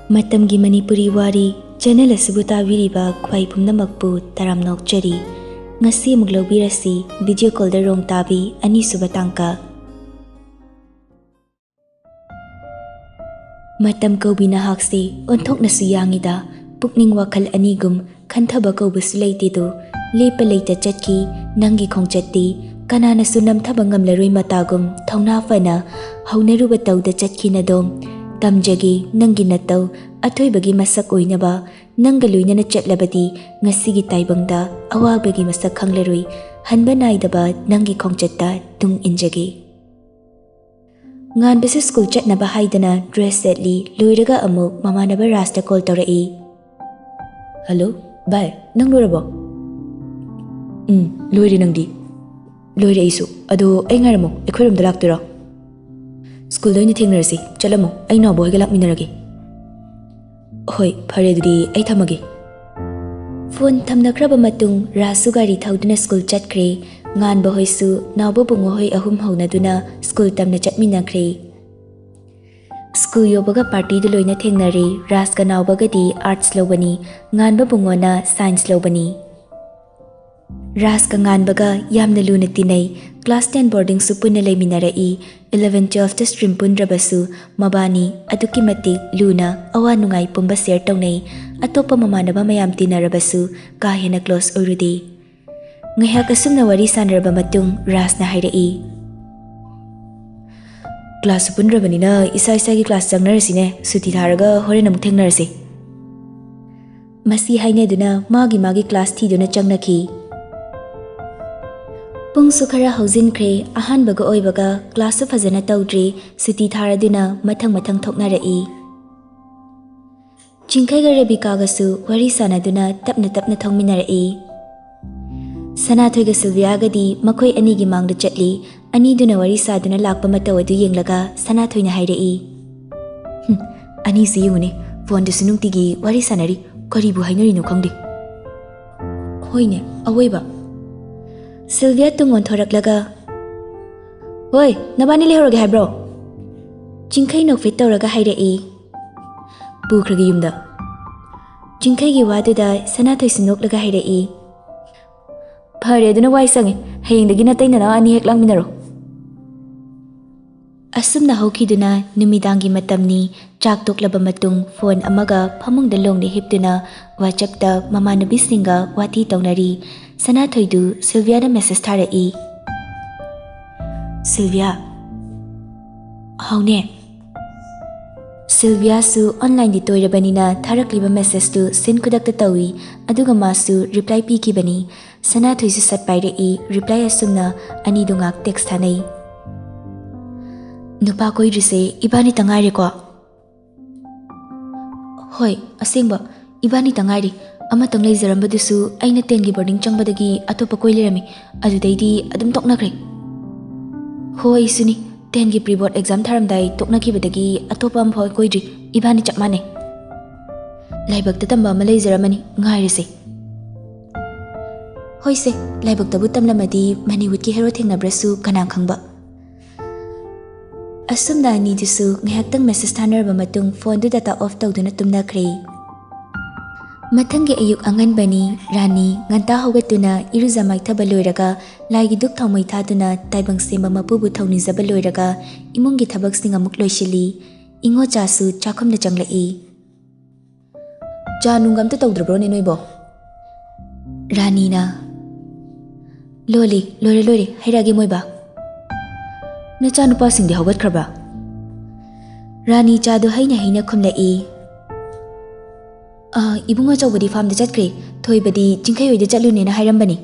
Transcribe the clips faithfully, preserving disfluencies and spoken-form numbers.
ꯃꯇꯝꯒꯤ ꯃꯅꯤꯄꯨꯔꯤ ꯋꯥꯔꯤ ꯆꯦꯅꯦꯜ ꯑꯁꯤꯕꯨ ꯇꯥꯕꯤꯔꯤꯕ ꯈ꯭ꯋꯥꯏ ꯄꯨꯝꯅꯃꯛꯄꯨ ꯇꯔꯥꯝꯅ ꯑꯣꯛꯆꯔꯤ꯫ ꯉꯁꯤ ꯑꯃꯨꯛ ꯂꯧꯕꯤꯔꯁꯤ ꯚꯤꯗꯤꯑꯣ ꯀꯣꯜꯗ ꯔꯣꯡ ꯇꯥꯕꯤ ꯑꯅꯤꯁꯨꯕ ꯇꯥꯡꯀꯛ꯫ ꯃꯇꯝ ꯀꯧꯕꯤ ꯅꯍꯥꯛꯁꯤ ꯑꯣꯟꯊꯣꯛꯅꯁꯨ ꯌꯥꯡꯉꯤꯗ, ꯄꯨꯛꯅꯤꯡ ꯋꯥꯈꯜ ꯑꯅꯤꯒꯨꯝ ꯈꯟꯊꯕ ꯀꯧꯕꯁꯨ ꯂꯩꯇꯦꯗꯣ꯫ ꯂꯦꯞꯄ ꯂꯩꯇ ꯆꯠꯈꯤ ꯅꯪꯒꯤ ꯈꯣꯡꯆꯠꯇꯤ, ꯀꯅꯥꯅꯁꯨ ꯅꯝꯊꯕ ꯉꯝꯂꯔꯣꯏ ꯃꯇꯥꯒꯨꯝ ꯊꯧꯅꯥ ꯐꯅ ꯍꯧꯅꯔꯨꯕ ꯇꯧꯗ ꯆꯠꯈꯤꯅꯗꯣ꯫ ꯇꯝꯖꯒꯦ ꯅꯪꯒꯤ ꯅꯇꯧ ꯑꯊꯣꯏꯕꯒꯤ ꯃꯁꯛ ꯑꯣꯏꯅꯕ꯫ ꯅꯪꯒ ꯂꯣꯏꯅꯅ ꯆꯠꯂꯕꯗꯤ ꯉꯁꯤꯒꯤ ꯇꯥꯏꯕꯪꯗ ꯑꯋꯥꯕꯒꯤ ꯃꯁꯛ ꯈꯪꯂꯔꯣꯏ꯫ ꯍꯟꯕ ꯅꯥꯏꯗꯕ ꯅꯪꯒꯤ ꯈꯣꯡꯆꯠꯇ ꯇꯨꯡ ꯏꯟꯖꯒꯦ꯫ ꯉꯥꯟꯕꯁꯨ ꯁ꯭ꯀꯨꯜ ꯆꯠꯅꯕ ꯍꯥꯏꯗꯅ ꯗ꯭ꯔꯦꯁ ꯁꯦꯠꯂꯤ꯫ ꯂꯣꯏꯔꯒ ꯑꯃꯨꯛ ꯃꯃꯥꯟꯅꯕ ꯔꯥꯖꯇ ꯀꯣꯜ ꯇꯧꯔꯛꯏ꯫ "ꯍꯜꯂꯣ, ꯚꯥꯏ, ꯅꯪ ꯂꯣꯏꯔꯕꯣ?" "ꯎꯝ, ꯂꯣꯏꯔꯦ꯫ ꯅꯪꯗꯤ?" "ꯂꯣꯏꯔꯦ ꯑꯩꯁꯨ꯫ ꯑꯗꯣ ꯑꯩ ꯉꯥꯏꯔꯝꯃꯣ, ꯑꯩꯈꯣꯏꯔꯣꯝꯗ ꯂꯥꯛꯇꯣꯏꯔꯣ?" "ꯁ꯭ꯀꯨꯜꯗ ꯑꯣꯏꯅ ꯊꯦꯡꯅꯔꯁꯤ꯫ ꯆꯠꯂꯝꯃꯣ, ꯑꯩ ꯅꯥꯎꯕ ꯍꯣꯏꯒ ꯂꯥꯛꯃꯤꯟꯅꯔꯒꯦ꯫" "ꯍꯣꯏ, ꯐꯔꯦ, ꯑꯗꯨꯗꯤ ꯑꯩ ꯊꯝꯃꯒꯦ꯫" ꯐꯣꯟ ꯊꯝꯅꯈ꯭ꯔꯕ ꯃꯇꯨꯡ ꯔꯥꯖꯁꯨ ꯒꯥꯔꯤ ꯊꯧꯗꯨꯅ ꯁ꯭ꯀꯨꯜ ꯆꯠꯈ꯭ꯔꯦ꯫ ꯉꯥꯟꯕ ꯍꯣꯏꯁꯨ ꯅꯥꯎꯕ ꯕꯨꯡꯉꯣ ꯍꯣꯏ ꯑꯍꯨꯝ ꯍꯧꯅꯗꯨꯅ ꯁ꯭ꯀꯨꯜ ꯇꯝꯅ ꯆꯠꯃꯤꯟꯅꯈ꯭ꯔꯦ꯫ ꯁ꯭ꯀꯨꯜ ꯌꯧꯕꯒ ꯄꯥꯔꯇꯤꯗꯨ ꯂꯣꯏꯅ ꯊꯦꯡꯅꯔꯦ꯫ ꯔꯥꯖꯀ ꯅꯥꯎꯕꯒꯗꯤ ꯑꯥꯔꯠꯁ ꯂꯧꯕꯅꯤ, ꯉꯥꯟꯕ ꯕꯨꯡꯉꯣꯅ ꯁꯥꯏꯟꯁ ꯂꯧꯕꯅꯤ꯫ ꯔꯥꯖꯀ ꯉꯥꯟꯕꯒ ꯌꯥꯝꯅ ꯂꯨꯅ ꯇꯤꯟꯅꯩ꯫ ꯀ꯭ꯂꯥꯁ ꯇꯦꯟ ꯕꯣꯔꯗꯤꯡꯁꯨ ꯄꯨꯟꯅ ꯂꯩꯃꯤꯟꯅꯔꯛꯏ꯫ ꯏꯂꯚꯦꯟ ꯇꯨꯌꯦꯜꯐꯇ ꯁ꯭ꯇ꯭ꯔꯤꯝ ꯄꯨꯟꯗ꯭ꯔꯕꯁꯨ ꯃꯕꯥꯅꯤ ꯑꯗꯨꯛꯀꯤ ꯃꯇꯤꯛ ꯂꯨꯅ ꯑꯋꯥ ꯅꯨꯡꯉꯥꯏ ꯄꯨꯝꯕ ꯁꯦꯌꯔ ꯇꯧꯅꯩ꯫ ꯑꯇꯣꯞꯄ ꯃꯃꯥꯟꯅꯕ ꯃꯌꯥꯝ ꯇꯤꯟꯅꯔꯕꯁꯨ ꯀꯥ ꯍꯦꯟꯅ ꯀ꯭ꯂꯣꯁ ꯑꯣꯏꯔꯨꯗꯦ꯫ ꯉꯥꯏꯍꯥꯛ ꯑꯁꯨꯝꯅ ꯋꯥꯔꯤ ꯁꯥꯟꯅꯔꯕ ꯃꯇꯨꯡ ꯔꯥꯖꯅ ꯍꯥꯏꯔꯛꯏ, "ꯀ꯭ꯂꯥꯁꯁꯨ ꯄꯨꯟꯗ꯭ꯔꯕꯅꯤꯅ ꯏꯁꯥ ꯏꯁꯥꯒꯤ ꯀ꯭ꯂꯥꯁ ꯆꯪꯅꯔꯁꯤꯅꯦ꯫ ꯁꯨꯇꯤ ꯊꯥꯔꯒ ꯍꯣꯔꯦꯟ ꯑꯃꯨꯛ ꯊꯦꯡꯅꯔꯁꯤ꯫" ꯃꯁꯤ ꯍꯥꯏꯅꯗꯨꯅ ꯃꯥꯒꯤ ꯃꯥꯒꯤ ꯀ꯭ꯂꯥꯁ ꯊꯤꯗꯨꯅ ꯆꯪꯅꯈꯤ꯫ ꯄꯨꯡꯁꯨ ꯈꯔ ꯍꯧꯖꯤꯟꯈ꯭ꯔꯦ꯫ ꯑꯍꯥꯟꯕꯒ ꯑꯣꯏꯕꯒ ꯀ꯭ꯂꯥꯁꯁꯨ ꯐꯖꯅ ꯇꯧꯗ꯭ꯔꯤ꯫ ꯁꯨꯇꯤ ꯊꯥꯔꯗꯨꯅ ꯃꯊꯪ ꯃꯊꯪ ꯊꯣꯛꯅꯔꯛꯏ꯫ ꯆꯤꯡꯈꯩꯒ ꯔꯦꯕꯤꯀꯥꯒꯁꯨ ꯋꯥꯔꯤ ꯁꯥꯟꯅꯗꯨꯅ ꯇꯞꯅ ꯇꯞꯅ ꯊꯧꯃꯤꯟꯅꯔꯛꯏ꯫ ꯁꯅꯥꯊꯣꯏꯒ ꯁꯤꯜꯚꯤꯌꯥꯒꯗꯤ ꯃꯈꯣꯏ ꯑꯅꯤꯒꯤ ꯃꯥꯡꯗ ꯆꯠꯂꯤ꯫ ꯑꯅꯤꯗꯨꯅ ꯋꯥꯔꯤ ꯁꯥꯗꯨꯅ ꯂꯥꯛꯄ ꯃꯇꯧ ꯑꯗꯨ ꯌꯦꯡꯂꯒ ꯁꯅꯥꯊꯣꯏꯅ ꯍꯥꯏꯔꯛꯏ, "ꯍꯨꯝ, ꯑꯅꯤꯁꯤ ꯌꯦꯡꯉꯨꯅꯦ, ꯐꯣꯟꯗꯁꯨ ꯅꯨꯡꯇꯤꯒꯤ ꯋꯥꯔꯤ ꯁꯥꯟꯅꯔꯤ, ꯀꯔꯤꯕꯨ ꯍꯥꯏꯅꯔꯤꯅꯣ ꯈꯪꯗꯦ꯫" "ꯍꯣꯏꯅꯦ, ꯑꯋꯣꯏꯕ꯫" ꯁꯤꯜꯚꯤꯌꯥ ꯇꯨꯡ ꯑꯣꯟꯊꯣꯔꯛꯂꯒ, "ꯍꯣꯏ, ꯅꯕꯥꯅꯤ ꯂꯩꯍꯧꯔꯒꯦ ꯍꯥꯏꯕ꯭ꯔꯣ?" ꯆꯤꯡꯈꯩ ꯅꯣꯛꯐꯦꯠ ꯇꯧꯔꯒ ꯍꯥꯏꯔꯛꯏ꯫ ꯄꯨꯈ꯭ꯔꯒꯦ ꯌꯨꯝꯗ꯫ ꯆꯤꯡꯈꯩꯒꯤ ꯋꯥꯗꯨꯗ ꯁꯅꯥꯊꯣꯏꯁꯨ ꯅꯣꯛꯂꯒ ꯍꯥꯏꯔꯛꯏ, "ꯐꯔꯦ, ꯑꯗꯨꯅ ꯋꯥꯏ ꯁꯪꯉꯦ꯫ ꯍꯌꯦꯡꯗꯒꯤ ꯅꯇꯩ ꯅꯅꯥꯎ ꯑꯅꯤ ꯍꯦꯛ ꯂꯥꯡꯃꯤꯟꯅꯔꯣ꯫" ꯑꯁꯨꯝꯅ ꯍꯧꯈꯤꯗꯨꯅ ꯅꯨꯃꯤꯗꯥꯡꯒꯤ ꯃꯇꯝꯅꯤ꯫ ꯆꯥꯛ ꯇꯣꯛꯂꯕ ꯃꯇꯨꯡ ꯐꯣꯟ ꯑꯃꯒ ꯐꯃꯨꯡꯗ ꯂꯣꯡꯅ ꯍꯤꯞꯇꯨꯅ WhatsApp-ꯇ ꯃꯃꯥꯟꯅꯕꯤꯁꯤꯡꯒ ꯋꯥꯊꯤ ꯇꯧꯅꯔꯤ꯫ ꯁꯅꯥꯊꯣꯏꯗꯨ ꯁꯤꯜꯚꯤꯌꯥꯅ message ꯊꯥꯔꯛꯏ꯫ "ꯁꯤꯜꯚꯤꯌꯥ꯫" "ꯍꯥꯎꯅꯦ꯫" ꯁꯤꯜꯚꯤꯌꯥꯁꯨ online-ꯗꯤ ꯇꯣꯏꯔꯕꯅꯤꯅ ꯊꯥꯔꯛꯂꯤꯕ message-ꯇꯨ seen ꯈꯨꯗꯛꯇ ꯇꯧꯏ, ꯑꯗꯨꯒ ꯃꯥꯁꯨ reply ꯄꯤꯈꯤꯕꯅꯤ꯫ ꯁꯅꯥꯊꯣꯏꯁꯨ ꯁꯠ ꯄꯥꯏꯔꯛꯏ꯫ Reply ꯑꯁꯨꯝꯅ ꯑꯅꯤꯗꯨ ꯉꯥꯛ text ꯊꯥꯅꯩ꯫ "ꯅꯨꯄꯥ ꯀꯣꯏꯗ꯭ꯔꯤꯁꯦ ꯏꯕꯥꯅꯤꯇ ꯉꯥꯏꯔꯦꯀꯣ?" "ꯍꯣꯏ, ꯑꯁꯦꯡꯕ, ꯏꯕꯥꯅꯤꯇ ꯉꯥꯏꯔꯦ꯫ ꯑꯃꯇꯪ ꯂꯩꯖꯔꯝꯕꯗꯨꯁꯨ ꯑꯩꯅ ten-ꯒꯤ boarding ꯆꯪꯕꯗꯒꯤ ꯑꯇꯣꯞꯄ ꯀꯣꯏ ꯂꯩꯔꯝꯃꯤ꯫ ꯑꯗꯨꯗꯩꯗꯤ ꯑꯗꯨꯝ ꯇꯣꯛꯅꯈ꯭ꯔꯦ꯫" "ꯍꯣꯏ, ꯑꯩꯁꯨꯅꯤ꯫ Ten-ꯒꯤ pre board exam ꯊꯥꯔꯝꯗꯥꯏ ꯇꯣꯛꯅꯈꯤꯕꯗꯒꯤ ꯑꯇꯣꯞꯄ ꯑꯃꯐꯥꯎ ꯀꯣꯏꯗ꯭ꯔꯤ꯫ ꯏꯕꯥꯅꯤ ꯆꯞ ꯃꯥꯟꯅꯩ꯫ ꯂꯥꯏꯕꯛꯇ ꯇꯝꯕ ꯑꯃ ꯂꯩꯖꯔꯝꯃꯅꯤ, ꯉꯥꯏꯔꯁꯦ꯫" "ꯍꯣꯏꯁꯦ, ꯂꯥꯏꯕꯛꯇꯕꯨ ꯇꯝꯂꯝꯃꯗꯤ Bollywood-ꯀꯤ hero ꯊꯦꯡꯅꯕ꯭ꯔꯁꯨ ꯀꯅꯥ ꯈꯪꯕ꯫" ꯑꯁꯨꯝꯅ ꯑꯅꯤꯗꯨꯁꯨ ꯉꯥꯏꯍꯥꯛꯇꯪ message ꯊꯥꯅꯔꯕ ꯃꯇꯨꯡ ꯐꯣꯟꯗꯨ data off ꯇꯧꯗꯨꯅ ꯇꯨꯝꯅꯈ꯭ꯔꯦ꯫ ꯃꯊꯪꯒꯤ ꯑꯌꯨꯛ ꯑꯉꯟꯕꯅꯤ꯫ ꯔꯥꯅꯤ ꯉꯟꯇꯥ ꯍꯧꯒꯠꯇꯨꯅ ꯏꯔꯨꯖ ꯃꯥꯏꯊꯕ ꯂꯣꯏꯔꯒ ꯂꯥꯏꯒꯤ ꯙꯨꯞ ꯊꯥꯎꯃꯩ ꯊꯥꯗꯨꯅ ꯇꯥꯏꯕꯪ ꯁꯦꯝꯕ ꯃꯄꯨꯕꯨ ꯊꯧꯅꯤꯖꯕ ꯂꯣꯏꯔꯒ ꯏꯃꯨꯡꯒꯤ ꯊꯕꯛꯁꯤꯡ ꯑꯃꯨꯛ ꯂꯣꯏꯁꯤꯜꯂꯤ꯫ ꯏꯉꯣꯆꯥꯁꯨ ꯆꯥꯛꯈꯨꯝꯗ ꯆꯪꯂꯛꯏ꯫ "ꯆꯥ ꯅꯨꯡꯒ ꯑꯝꯇ ꯇꯧꯗ꯭ꯔꯕ꯭ꯔꯣꯅꯦ ꯅꯣꯏꯕꯣ?" ꯔꯥꯅꯤꯅ, "ꯂꯣꯜꯂꯤ, ꯂꯣꯏꯔꯦ, ꯂꯣꯏꯔꯦ, ꯍꯩꯔꯛꯑꯒꯦ ꯃꯣꯏꯕꯥ꯫ ꯅꯆꯥꯅꯨꯄꯥꯁꯤꯡꯗꯤ ꯍꯧꯒꯠꯈ꯭ꯔꯕ꯭ꯔꯥ?" ꯔꯥꯅꯤ ꯆꯥꯗꯨ ꯍꯩꯅ ꯍꯩꯅ ꯈꯨꯝꯂꯛꯏ꯫ "ꯑꯥ, ꯏꯕꯨꯡ ꯑꯆꯧꯕꯗꯤ farm-ꯗ ꯆꯠꯈ꯭ꯔꯦ, ꯊꯣꯏꯕꯗꯤ ꯆꯤꯡꯈꯩ ꯍꯣꯏꯗ ꯆꯠꯂꯨꯅꯦꯅ ꯍꯥꯏꯔꯝꯕꯅꯤ꯫"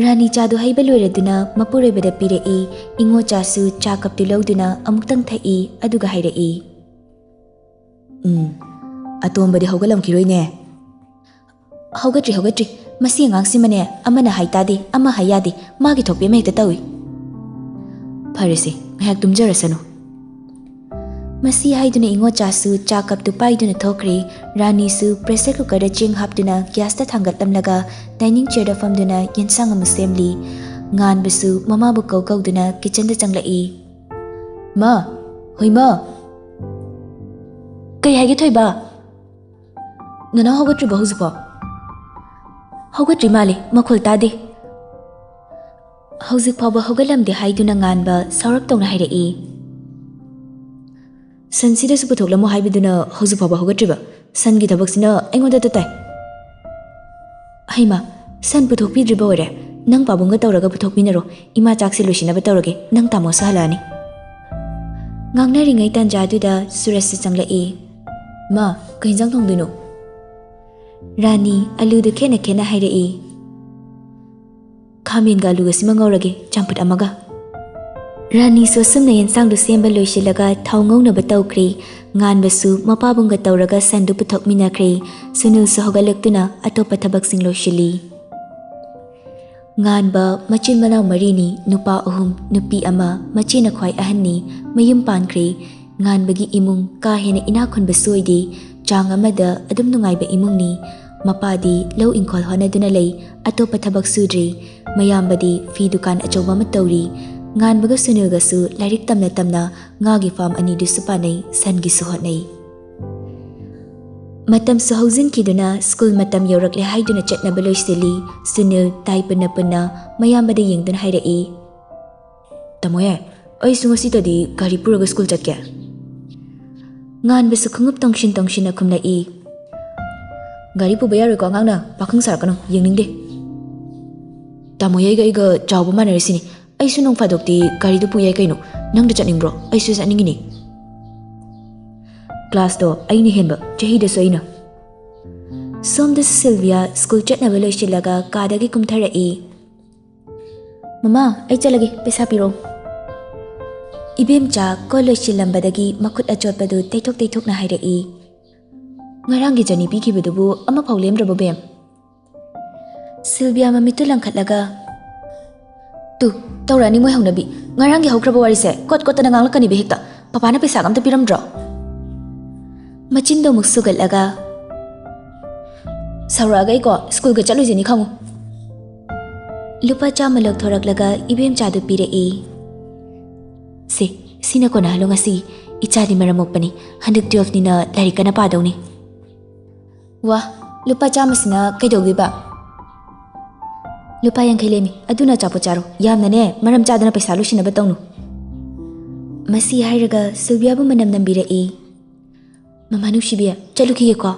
ꯔꯥꯅꯤ ꯆꯥꯗꯨ ꯍꯩꯕ ꯂꯣꯏꯔꯗꯨꯅ ꯃꯄꯨꯔꯣꯏꯕꯗ ꯄꯤꯔꯛꯏ꯫ ꯏꯉꯣꯆꯥꯁꯨ ꯆꯥ cup-ꯇꯨ ꯂꯧꯗꯨꯅ ꯑꯃꯨꯛꯇꯪ ꯊꯛꯏ, ꯑꯗꯨꯒ ꯍꯥꯏꯔꯛꯏ꯫ "ꯎꯝ, ꯑꯇꯣꯝꯕꯗꯤ ꯍꯧꯒꯠꯂꯝꯈꯤꯔꯣꯏꯅꯦ꯫" "ꯍꯧꯒꯠꯇ꯭ꯔꯤ, ꯍꯧꯒꯠꯇ꯭ꯔꯤ꯫ ꯃꯁꯤ ꯑꯉꯥꯡꯁꯤꯃꯅꯦ, ꯑꯃꯅ ꯍꯥꯏ ꯇꯥꯗꯦ, ꯑꯃ ꯍꯥꯏ ꯌꯥꯗꯦ, ꯃꯥꯒꯤ ꯊꯣꯛꯄꯤ ꯑꯃ ꯍꯦꯛꯇ ꯇꯧꯏ꯫" "ꯐꯔꯦꯁꯦ, ꯉꯥꯏꯍꯥꯛ ꯇꯨꯝꯖꯔꯁꯅꯨ꯫" ꯃꯁꯤ ꯍꯥꯏꯗꯨꯅ ꯏꯉꯣꯆꯥꯁꯨ ꯆꯥ cup-ꯇꯨ ꯄꯥꯏꯗꯨꯅ ꯊꯣꯛꯈ꯭ꯔꯦ꯫ ꯔꯥꯅꯤꯁꯨ pressure cooker-ꯗ ꯆꯦꯡ ꯍꯥꯞꯇꯨꯅ gas-ꯇ ꯊꯥꯡꯒꯠꯂꯝꯂꯒ dining chair-ꯗ ꯐꯝꯗꯨꯅ ꯌꯦꯟꯁꯥꯡ ꯑꯃ ꯁꯦꯝꯂꯤ꯫ ꯉꯥꯟꯕꯁꯨ ꯃꯃꯥꯕꯨ ꯀꯧ ꯀꯧꯗꯨꯅ kitchen-ꯗ ꯆꯪꯂꯛꯏ꯫ "ꯃꯥ, ꯍꯣꯏ ꯃꯥ꯫" ꯀꯩ ꯍꯥꯏꯒꯦ, ꯊꯣꯏꯕ? ꯅꯅꯥꯎ ꯍꯧꯒꯠꯇ꯭ꯔꯤꯕꯣ ꯍꯧꯖꯤꯛꯐꯥꯎ? ꯍꯧꯒꯠꯇ꯭ꯔꯤ ꯃꯥꯜꯂꯦ, ꯃꯈꯣꯜ ꯇꯥꯗꯦ꯫ ꯍꯧꯖꯤꯛ ꯐꯥꯎꯕ ꯍꯧꯒꯠꯂꯝꯗꯦ ꯍꯥꯏꯗꯨꯅ ꯉꯥꯟꯕ ꯁꯥꯎꯔꯞ ꯇꯧꯅ ꯍꯥꯏꯔꯛꯏ꯫ ꯁꯟꯁꯤꯗꯁꯨ ꯄꯨꯊꯣꯛꯂꯝꯃꯣ ꯍꯥꯏꯕꯗꯨꯅ ꯍꯧꯖꯤꯛ ꯐꯥꯎꯕ ꯍꯧꯒꯠꯇ꯭ꯔꯤꯕ? ꯁꯟꯒꯤ ꯊꯕꯛꯁꯤꯅ ꯑꯩꯉꯣꯟꯗ ꯇꯥꯏ꯫ ꯍꯩꯃꯥ, ꯁꯟ ꯄꯨꯊꯣꯛꯄꯤꯗ꯭ꯔꯤꯕ ꯑꯣꯏꯔꯦ꯫ ꯅꯪ ꯄꯥꯕꯨꯡꯒ ꯇꯧꯔꯒ ꯄꯨꯊꯣꯛꯃꯤꯟꯅꯔꯣ꯫ ꯏꯃꯥ ꯆꯥꯛꯁꯦ ꯂꯣꯏꯁꯤꯟꯅꯕ ꯇꯧꯔꯒꯦ꯫ ꯅꯪ ꯇꯥꯃꯣꯁꯨ ꯍꯜꯂꯛꯑꯅꯤ꯫ ꯉꯥꯡꯅꯔꯤꯉꯩ ꯇꯥꯟꯖꯥꯗꯨꯗ ꯁꯨꯔꯖꯁꯨ ꯆꯪꯂꯛꯏ꯫ ꯃꯥ, ꯀꯩ ꯏꯟꯖꯥꯡ ꯊꯣꯡꯗꯣꯏꯅꯣ? ꯔꯥꯅꯤ ꯑꯂꯨꯗꯨ ꯈꯦꯠꯅ ꯈꯦꯠꯅ ꯍꯥꯏꯔꯛꯏ꯫ ꯈꯥꯃꯦꯟꯒ ꯑꯂꯨꯒꯁꯤꯃ ꯉꯧꯔꯒꯦ, ꯆꯝꯐꯨꯠ ꯑꯃꯒ꯫ ꯔꯥꯅꯤꯁꯨ ꯑꯁꯨꯝꯅ ꯌꯦꯟꯁꯥꯡꯗꯨ ꯁꯦꯝꯕ ꯂꯣꯏꯁꯤꯜꯂꯒ ꯊꯥꯎ ꯉꯧꯅꯕ ꯇꯧꯈ꯭ꯔꯦ꯫ ꯉꯥꯟꯕꯁꯨ ꯃꯄꯥꯕꯨꯡꯒ ꯇꯧꯔꯒ ꯁꯟꯗꯨ ꯄꯨꯊꯣꯛꯃꯤꯟꯅꯈ꯭ꯔꯦ꯫ ꯁꯨꯅꯤꯜꯁꯨ ꯍꯧꯒꯠꯂꯛꯇꯨꯅ ꯑꯇꯣꯞꯄ ꯊꯕꯛꯁꯤꯡ ꯂꯣꯏꯁꯤꯜꯂꯤ꯫ ꯉꯥꯟꯕ ꯃꯆꯤꯟ ꯃꯅꯥꯎ ꯃꯔꯤꯅꯤ, ꯅꯨꯄꯥ ꯑꯍꯨꯝ, ꯅꯨꯄꯤ ꯑꯃ, ꯃꯆꯦꯅ ꯈ꯭ꯋꯥꯏ ꯑꯍꯟꯅꯤ, ꯃꯌꯨꯝ ꯄꯥꯟꯈ꯭ꯔꯦ꯫ ꯉꯥꯟꯕꯒꯤ ꯏꯃꯨꯡ ꯀꯥ ꯍꯦꯟꯅ ꯏꯅꯥꯛ ꯈꯨꯟꯕꯁꯨ ꯑꯣꯏꯗꯦ, ꯆꯥꯡ ꯑꯃꯗ ꯑꯗꯨꯝ ꯅꯨꯡꯉꯥꯏꯕ ꯏꯃꯨꯡꯅꯤ꯫ ꯃꯄꯥꯗꯤ ꯂꯧ ꯏꯪꯈꯣꯜ ꯍꯣꯠꯅꯗꯨꯅ ꯂꯩ, ꯑꯇꯣꯞꯄ ꯊꯕꯛ ꯁꯨꯗ꯭ꯔꯤ꯫ ꯃꯌꯥꯝꯕꯗꯤ ꯐꯤ ꯗꯨꯀꯥꯟ ꯑꯆꯧꯕ ꯑꯃ ꯇꯧꯔꯤ꯫ ꯉꯥꯟꯕꯒ ꯁꯨꯅꯤꯜꯒꯁꯨ ꯂꯥꯏꯔꯤꯛ ꯇꯝꯅ ꯇꯝꯅ ꯉꯥꯒꯤ ꯐꯥꯝ ꯑꯅꯤꯗꯨꯁꯨ ꯄꯥꯅꯩ, ꯁꯟꯒꯤꯁꯨ ꯍꯣꯠꯅꯩ꯫ ꯃꯇꯝꯁꯨ ꯍꯧꯖꯤꯟꯈꯤꯗꯨꯅ ꯁ꯭ꯀꯨꯜ ꯃꯇꯝ ꯌꯧꯔꯛꯂꯦ ꯍꯥꯏꯗꯨꯅ ꯆꯠꯅꯕ ꯂꯣꯏꯁꯤꯜꯂꯤ꯫ ꯁꯨꯅꯤꯜ ꯇꯥꯏ ꯄꯨꯟꯅ ꯄꯨꯟꯅ ꯃꯌꯥꯝꯕꯗ ꯌꯦꯡꯗꯨꯅ ꯍꯥꯏꯔꯛꯏ꯫ "ꯇꯥꯃꯣꯌꯦ, ꯑꯩꯁꯨ ꯉꯁꯤꯗꯗꯤ ꯒꯥꯔꯤ ꯄꯨꯔꯒ ꯁ꯭ꯀꯨꯜ ꯆꯠꯀꯦ꯫" ꯉꯥꯟꯕꯁꯨ ꯈꯣꯡꯎꯞ ꯇꯣꯡꯁꯤꯟ ꯇꯣꯡꯁꯤꯟꯅ ꯈꯨꯝꯂꯛꯏ꯫ "ꯒꯥꯔꯤ ꯄꯨꯕ ꯌꯥꯔꯣꯏꯀꯣ ꯑꯉꯥꯡꯅ, ꯄꯥꯈꯪ ꯁꯥꯔꯛꯀꯅꯨ, ꯌꯦꯡꯅꯤꯡꯗꯦ꯫" "ꯇꯥꯃꯣ ꯌꯥꯏꯒ ꯑꯩꯒ ꯆꯥꯎꯕ ꯃꯥꯟꯅꯔꯤꯁꯤꯅꯤ, ꯑꯩꯁꯨ ꯅꯣꯡ ꯐꯥꯗꯣꯛꯇꯤ ꯒꯥꯔꯤꯗꯨ ꯄꯨ ꯌꯥꯏ ꯀꯩꯅꯣ꯫ ꯅꯪꯗ ꯆꯠꯅꯤꯡꯕ꯭ꯔꯣ? ꯑꯩꯁꯨ ꯆꯠꯅꯤꯡꯉꯤꯅꯦ꯫" ꯀ꯭ꯂꯥꯁꯇꯣ ꯑꯩꯅ ꯍꯦꯟꯕ, ꯆꯍꯤꯗꯁꯨ ꯑꯩꯅ꯫ ꯁꯣꯝꯗꯁꯨ ꯁꯤꯜꯚꯤꯌꯥ ꯁ꯭ꯀꯨꯜ ꯆꯠꯅꯕ ꯂꯣꯏꯁꯤꯜꯂꯒ ꯀꯥꯗꯒꯤ ꯀꯨꯝꯊꯔꯛꯏ꯫ "ꯃꯃꯥ, ꯑꯩ ꯆꯠꯂꯒꯦ, ꯄꯩꯁꯥ ꯄꯤꯔꯛꯑꯣ꯫" ꯏꯕꯦꯝꯆꯥ ꯀꯣꯜ ꯂꯣꯏꯁꯤꯜꯂꯝꯕꯗꯒꯤ ꯃꯈꯨꯠ ꯑꯆꯣꯠꯄꯗꯨ ꯇꯩꯊꯣꯛ ꯇꯩꯊꯣꯛꯅ ꯍꯥꯏꯔꯛꯏ꯫ "ꯉꯔꯥꯡꯒꯤ ꯆꯅꯤ ꯄꯤꯈꯤꯕꯗꯨꯕꯨ ꯑꯃꯐꯥꯎ ꯂꯦꯝꯗ꯭ꯔꯕꯣ, ꯕꯦꯝ?" ꯁꯤꯜꯚꯤꯌꯥ ꯃꯃꯤꯠꯇꯨ ꯂꯪꯈꯠꯂꯒ, "ꯇꯨ, ꯇꯧꯔꯛꯑꯅꯤ ꯃꯣꯏ ꯍꯧꯅꯕꯤ꯫ ꯉꯔꯥꯡꯒꯤ ꯍꯧꯈ꯭ꯔꯕ ꯋꯥꯔꯤꯁꯦ ꯀꯣꯠ ꯀꯣꯠꯇꯅ ꯉꯥꯡꯂꯛꯀꯅꯤꯕ ꯍꯦꯛꯇ꯫ ꯄꯄꯥꯅ ꯄꯩꯁꯥꯒ ꯑꯝꯇ ꯄꯤꯔꯝꯗ꯭ꯔꯣ?" ꯃꯆꯤꯟꯗꯣ ꯑꯃꯨꯛ ꯁꯨꯒꯠꯂꯒ, "ꯁꯥꯎꯔꯛꯑꯒ ꯑꯩꯀꯣ ꯁ꯭ꯀꯨꯜꯒ ꯆꯠꯂꯣꯏꯖꯅꯤ ꯈꯪꯉꯨ꯫" ꯂꯨꯄꯥ ꯆꯥꯝꯃ ꯂꯧꯊꯣꯔꯛꯂꯒ ꯏꯕꯦꯝꯆꯥꯗꯨ ꯄꯤꯔꯛꯏ꯫ "ꯁꯦ, ꯁꯤꯅ ꯀꯣꯟꯅꯍꯜꯂꯣ ꯉꯁꯤꯒꯤ꯫ ꯏꯆꯥꯗꯤ ꯃꯔꯝ ꯃꯣꯛꯄꯅꯤ, ꯍꯟꯗꯛ twelfthꯅꯤꯅ ꯂꯥꯏꯔꯤꯛ ꯀꯟꯅ ꯄꯥꯗꯧꯅꯤ꯫ ꯋꯥ, ꯂꯨꯄꯥ ꯆꯥꯝꯃꯁꯤꯅ ꯀꯩꯗꯧꯗꯣꯏꯕ? ꯂꯨꯄꯥ ꯌꯥꯡꯈꯩ ꯂꯦꯝꯃꯤ, ꯑꯗꯨꯅ ꯑꯆꯥꯄꯣꯠ ꯆꯥꯔꯣ꯫ ꯌꯥꯝꯅꯅꯦ, ꯃꯔꯝ ꯆꯥꯗꯅ ꯄꯩꯁꯥ ꯂꯣꯏꯁꯤꯟꯅꯕ ꯇꯧꯅꯨ꯫ ꯃꯁꯤ ꯍꯥꯏꯔꯒ ꯁꯤꯜꯚꯤꯌꯥꯕꯨ ꯃꯅꯝ ꯅꯝꯕꯤꯔꯛꯏ꯫ ꯃꯃꯥ ꯅꯨꯡꯁꯤꯕꯤ, ꯆꯠꯂꯨꯈꯤꯒꯦꯀꯣ꯫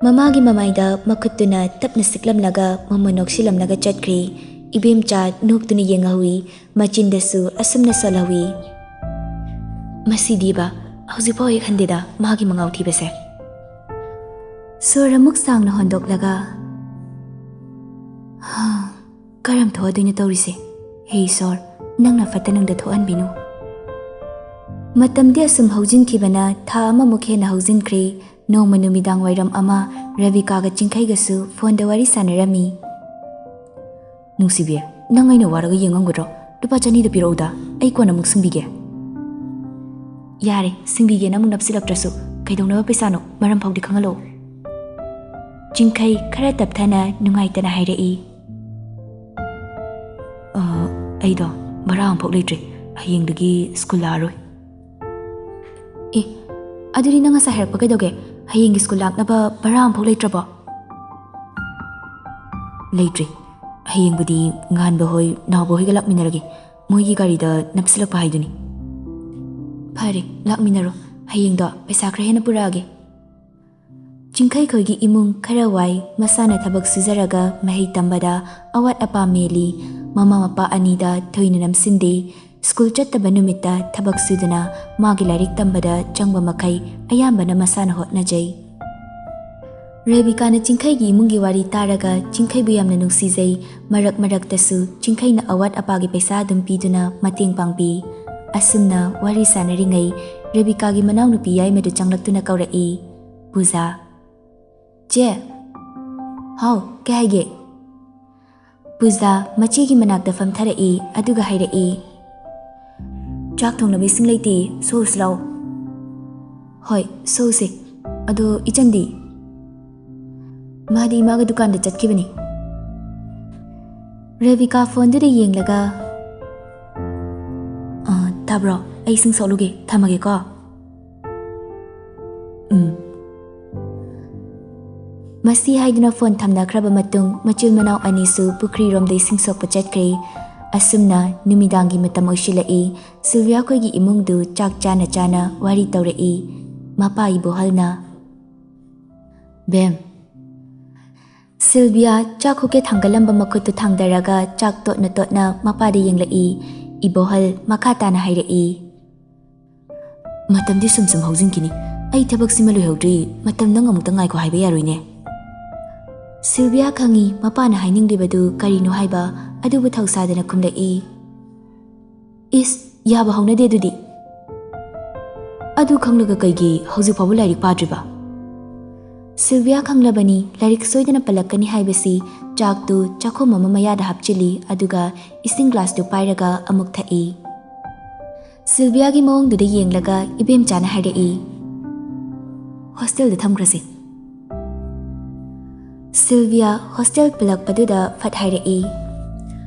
ꯃꯃꯥꯒꯤ ꯃꯃꯥꯏꯗ ꯃꯈꯨꯠꯇꯨꯅ ꯇꯞꯅ ꯁꯤꯛꯂꯝꯂꯒ ꯃꯃꯣꯟ ꯅꯣꯛꯁꯤꯜꯂꯝꯂꯒ ꯆꯠꯈ꯭ꯔꯤ꯫ ꯏꯕꯦꯝꯆꯥ ꯅꯣꯛꯇꯨꯅ ꯌꯦꯡꯍꯧꯏ, ꯃꯆꯤꯟꯗꯁꯨ ꯑꯁꯨꯝꯅ ꯁꯣꯜꯍꯧꯏ꯫ ꯃꯁꯤꯗꯤꯕ, ꯍꯧꯖꯤꯛꯐꯥꯎ ꯍꯦꯛ ꯍꯟꯗꯦꯗ ꯃꯥꯒꯤ ꯃꯉꯥꯎ ꯊꯤꯕꯁꯦ꯫ ꯁꯣꯔ ꯑꯃꯨꯛ ꯁꯥꯡꯅ ꯍꯣꯟꯗꯣꯛꯂꯒ, "ꯍꯥ, ꯀꯔꯝ ꯊꯣꯛꯑꯗꯣꯏꯅꯣ ꯇꯧꯔꯤꯁꯦ? ꯍꯦ ꯏꯁꯣꯔ, ꯅꯪꯅ ꯐꯠꯇ ꯅꯨꯡꯗ ꯊꯣꯛꯍꯟꯕꯤꯅꯨ꯫" ꯃꯇꯝꯗꯤ ꯑꯁꯨꯝ ꯍꯧꯖꯤꯟꯈꯤꯕꯅ ꯊꯥ ꯑꯃꯃꯨꯛ ꯍꯦꯟꯅ ꯍꯧꯖꯤꯟꯈ꯭ꯔꯦ꯫ ꯅꯣꯡꯃ ꯅꯨꯃꯤꯗꯥꯡ ꯋꯥꯏꯔꯝ ꯑꯃ ꯔꯕꯤꯀꯥꯒ ꯆꯤꯡꯈꯩꯒꯁꯨ ꯐꯣꯟꯗ ꯋꯥꯔꯤ ꯁꯥꯟꯅꯔꯝꯃꯤ꯫ "ꯅꯨꯡꯁꯤꯕꯤ, ꯅꯪ ꯑꯩꯅ ꯋꯥꯔꯒ ꯌꯦꯡꯉꯝꯒꯗ꯭ꯔꯣ? ꯂꯨꯄꯥ ꯆꯅꯤꯗ ꯄꯤꯔꯛꯎꯗ, ꯑꯩ ꯀꯣꯟꯅ ꯑꯃꯨꯛ ꯁꯤꯡꯕꯤꯒꯦ꯫" "ꯌꯥꯔꯦ, ꯁꯤꯡꯕꯤꯒꯦꯅ ꯑꯃꯨꯛ ꯅꯞꯁꯤꯜꯂꯛꯇ꯭ꯔꯁꯨ, ꯀꯩꯗꯧꯅꯕ ꯄꯩꯁꯥꯅꯣ? ꯃꯔꯝ ꯐꯥꯎꯗꯤ ꯈꯪꯍꯜꯂꯛꯑꯣ꯫" ꯆꯤꯡꯈꯩ ꯈꯔ ꯇꯞꯊꯅ ꯅꯨꯡꯉꯥꯏꯇꯅ ꯍꯥꯏꯔꯛꯏ꯫ "ꯑ, ꯑꯩꯗꯣ ꯚꯔꯥ ꯑꯃꯐꯥꯎ ꯂꯩꯇ꯭ꯔꯦ꯫ ꯍꯌꯦꯡꯗꯒꯤ ꯁ꯭ꯀꯨꯜ ꯂꯥꯛꯑꯔꯣꯏ꯫" "ꯑꯦ, ꯑꯗꯨꯗꯤ ꯅꯪ ꯉꯁꯥꯏ ꯍꯥꯏꯔꯛꯄ ꯀꯩꯗꯧꯒꯦ? ꯍꯌꯦꯡꯒꯤ ꯁ꯭ꯀꯨꯜ ꯂꯥꯛꯅꯕ ꯚꯔꯥ ꯑꯃꯐꯥꯎ ꯂꯩꯇ꯭ꯔꯕꯣ?" "ꯂꯩꯇ꯭ꯔꯦ꯫ ꯍꯌꯦꯡꯕꯨꯗꯤ ꯉꯥꯟꯕ ꯍꯣꯏ, ꯅꯥꯎꯕ ꯍꯣꯏꯒ ꯂꯥꯛꯃꯤꯟꯅꯔꯒꯦ꯫ ꯃꯣꯏꯒꯤ ꯒꯥꯔꯤꯗ ꯅꯞꯁꯤꯜꯂꯛꯄ ꯍꯥꯏꯗꯨꯅꯤ꯫" "ꯐꯔꯦ, ꯂꯥꯛꯃꯤꯟꯅꯔꯣ꯫ ꯍꯌꯦꯡꯗꯣ ꯄꯩꯁꯥ ꯈꯔ ꯍꯦꯟꯅ ꯄꯨꯔꯛꯑꯒꯦ꯫" ꯆꯤꯡꯈꯩꯈꯣꯏꯒꯤ ꯏꯃꯨꯡ ꯈꯔ ꯋꯥꯏ꯫ ꯃꯁꯥꯅ ꯊꯕꯛ ꯁꯨꯖꯔꯒ ꯃꯍꯩ ꯇꯝꯕꯗ ꯑꯋꯥꯠ ꯑꯄꯥ ꯃꯦꯜꯂꯤ꯫ ꯃꯃꯥ ꯃꯄꯥ ꯑꯅꯤꯗ ꯊꯣꯏꯅ ꯅꯝꯁꯤꯟꯗꯦ꯫ ꯁ꯭ꯀꯨꯜ ꯆꯠꯇꯕ ꯅꯨꯃꯤꯠꯇ ꯊꯕꯛ ꯁꯨꯗꯨꯅ ꯃꯥꯒꯤ ꯂꯥꯏꯔꯤꯛ ꯇꯝꯕꯗ ꯆꯪꯕ ꯃꯈꯩ ꯑꯌꯥꯝꯕꯅ ꯃꯁꯥꯅ ꯍꯣꯠꯅꯖꯩ꯫ ꯔꯦꯕꯤꯀꯥꯅ ꯆꯤꯡꯈꯩꯒꯤ ꯏꯃꯨꯡꯒꯤ ꯋꯥꯔꯤ ꯇꯥꯔꯒ ꯆꯤꯡꯈꯩꯕꯨ ꯌꯥꯝꯅ ꯅꯨꯡꯁꯤꯖꯩ꯫ ꯃꯔꯛ ꯃꯔꯛꯇꯁꯨ ꯆꯤꯡꯈꯩꯅ ꯑꯋꯥꯠ ꯑꯄꯥꯒꯤ ꯄꯩꯁꯥ ꯑꯗꯨꯝ ꯄꯤꯗꯨꯅ ꯃꯇꯦꯡ ꯄꯥꯡꯕꯤ꯫ ꯑꯁꯨꯝꯅ ꯋꯥꯔꯤ ꯁꯥꯟꯅꯔꯤꯉꯩ ꯔꯦꯕꯤꯀꯥꯒꯤ ꯃꯅꯥꯎꯅꯨꯄꯤ ꯌꯥꯏꯃꯗꯨ ꯆꯪꯂꯛꯇꯨꯅ ꯀꯧꯔꯛꯏ, "ꯄꯨꯖꯥ꯫" "ꯆꯦ꯫" "ꯍꯥꯎ, ꯀꯩ ꯍꯥꯏꯒꯦ?" ꯄꯨꯖꯥ ꯃꯆꯦꯒꯤ ꯃꯅꯥꯛꯇ ꯐꯝꯊꯔꯛꯏ, ꯑꯗꯨꯒ ꯍꯥꯏꯔꯛꯏ, "ꯆꯥꯛ ꯊꯣꯡꯅꯕ ꯏꯁꯤꯡ ꯂꯩꯇꯦ, ꯁꯣꯁ ꯂꯥꯎ꯫" "ꯍꯣꯏ, ꯁꯣꯁꯦ꯫ ꯑꯗꯣ ꯏꯆꯟꯗꯤ?" "ꯃꯥꯗꯤ ꯏꯃꯥꯒ ꯗꯨꯀꯥꯟꯗ ꯆꯠꯈꯤꯕꯅꯤ꯫" ꯔꯦꯕꯤꯀꯥ ꯐꯣꯟꯗꯨꯗ ꯌꯦꯡꯂꯒ, "ꯑ, ꯇꯥꯕ꯭ꯔꯣ? ꯑꯩ ꯏꯁꯤꯡ ꯁꯣꯛꯂꯨꯒꯦ, ꯊꯝꯃꯒꯦꯀꯣ꯫ ꯎꯝ꯫ ꯃꯁꯤ ꯍꯥꯏꯗꯨꯅ ꯐꯣꯟ ꯊꯝꯅꯈ꯭ꯔꯕ ꯃꯇꯨꯡ, ꯃꯆꯤꯜ ꯃꯅꯥꯎ ꯑꯅꯤꯁꯨ ꯄꯨꯈ꯭ꯔꯤꯔꯣꯝꯗ ꯏꯁꯤꯡ ꯁꯣꯛꯄ ꯆꯠꯈ꯭ꯔꯦ꯫ ꯑꯁꯨꯝꯅ ꯅꯨꯃꯤꯗꯥꯡꯒꯤ ꯃꯇꯝ ꯑꯣꯏꯁꯤꯜꯂꯛꯏ꯫ ꯁꯤꯜꯚꯤꯌꯥ ꯈꯣꯏꯒꯤ ꯏꯃꯨꯡꯗꯨ ꯆꯥꯛ ꯆꯥꯅ ꯆꯥꯅ ꯋꯥꯔꯤ ꯇꯧꯔꯛꯏ꯫ ꯃꯄꯥ ꯏꯕꯣꯍꯜꯅ, "ꯕꯦꯝ," ꯁꯤꯜꯚꯤꯌꯥ ꯆꯥꯛ ꯈꯨꯀꯦ ꯊꯥꯡꯒꯠꯂꯝꯕ ꯃꯈꯨꯠꯇꯨ ꯊꯥꯡꯗꯔꯒ ꯆꯥꯛ ꯇꯣꯠꯅ ꯇꯣꯠꯅ ꯃꯄꯥꯗ ꯌꯦꯡꯂꯛꯏ꯫ ꯏꯕꯣꯍꯜ ꯃꯈꯥ ꯇꯥꯅ ꯍꯥꯏꯔꯛꯏ, "ꯃꯇꯝꯗꯤ ꯁꯨꯝ ꯁꯨꯝ ꯍꯧꯖꯤꯟꯈꯤꯅꯤ꯫ ꯑꯩ ꯊꯕꯛꯁꯤꯃ ꯂꯣꯏꯍꯧꯗ꯭ꯔꯤ꯫ ꯃꯇꯝ ꯅꯪ ꯑꯃꯨꯛꯇ ꯉꯥꯏꯈꯣ ꯍꯥꯏꯕ ꯌꯥꯔꯣꯏꯅꯦ꯫" ꯁꯤꯜꯚꯤꯌꯥ ꯈꯪꯏ ꯃꯄꯥꯅ ꯍꯥꯏꯅꯤꯡꯂꯤꯕꯗꯨ ꯀꯔꯤꯅꯣ ꯍꯥꯏꯕ, ꯑꯗꯨꯕꯨ ꯊꯧꯁꯥꯗꯅ ꯈꯨꯝꯂꯛꯏ, "ꯏꯁ, ꯌꯥꯕ ꯍꯧꯅꯗꯦ ꯑꯗꯨꯗꯤ꯫ ꯑꯗꯨ ꯈꯪꯂꯒ ꯀꯩꯒꯤ ꯍꯧꯖꯤꯛ ꯐꯥꯎꯕ ꯂꯥꯏꯔꯤꯛ ꯄꯥꯗ꯭ꯔꯤꯕ?" ꯁꯤꯜꯚꯤꯌꯥ ꯈꯪꯂꯕꯅꯤ ꯂꯥꯏꯔꯤꯛ ꯁꯣꯏꯗꯅ ꯄꯜꯂꯛꯀꯅꯤ ꯍꯥꯏꯕꯁꯤ꯫ ꯆꯥꯛꯇꯨ ꯆꯥꯛꯈꯨꯝ ꯑꯃ ꯃꯌꯥꯗ ꯍꯥꯞꯆꯤꯜꯂꯤ, ꯑꯗꯨꯒ ꯏꯁꯤꯡ ꯒ꯭ꯂꯥꯁꯇꯨ ꯄꯥꯏꯔꯒ ꯑꯃꯨꯛ ꯊꯛꯏ꯫ ꯁꯤꯜꯚꯤꯌꯥꯒꯤ ꯃꯑꯣꯡꯗꯨꯗ ꯌꯦꯡꯂꯒ ꯏꯕꯦꯝꯆꯥꯅ ꯍꯥꯏꯔꯛꯏ, "ꯍꯣꯁꯇꯦꯜꯗ ꯊꯝꯈ꯭ꯔꯁꯤ꯫" ꯁꯤꯜꯚꯤꯌꯥ ꯍꯣꯁꯇꯦꯜ ꯄꯨꯜꯂꯛꯄꯗꯨꯗ ꯐꯠ ꯍꯥꯏꯔꯛꯏ,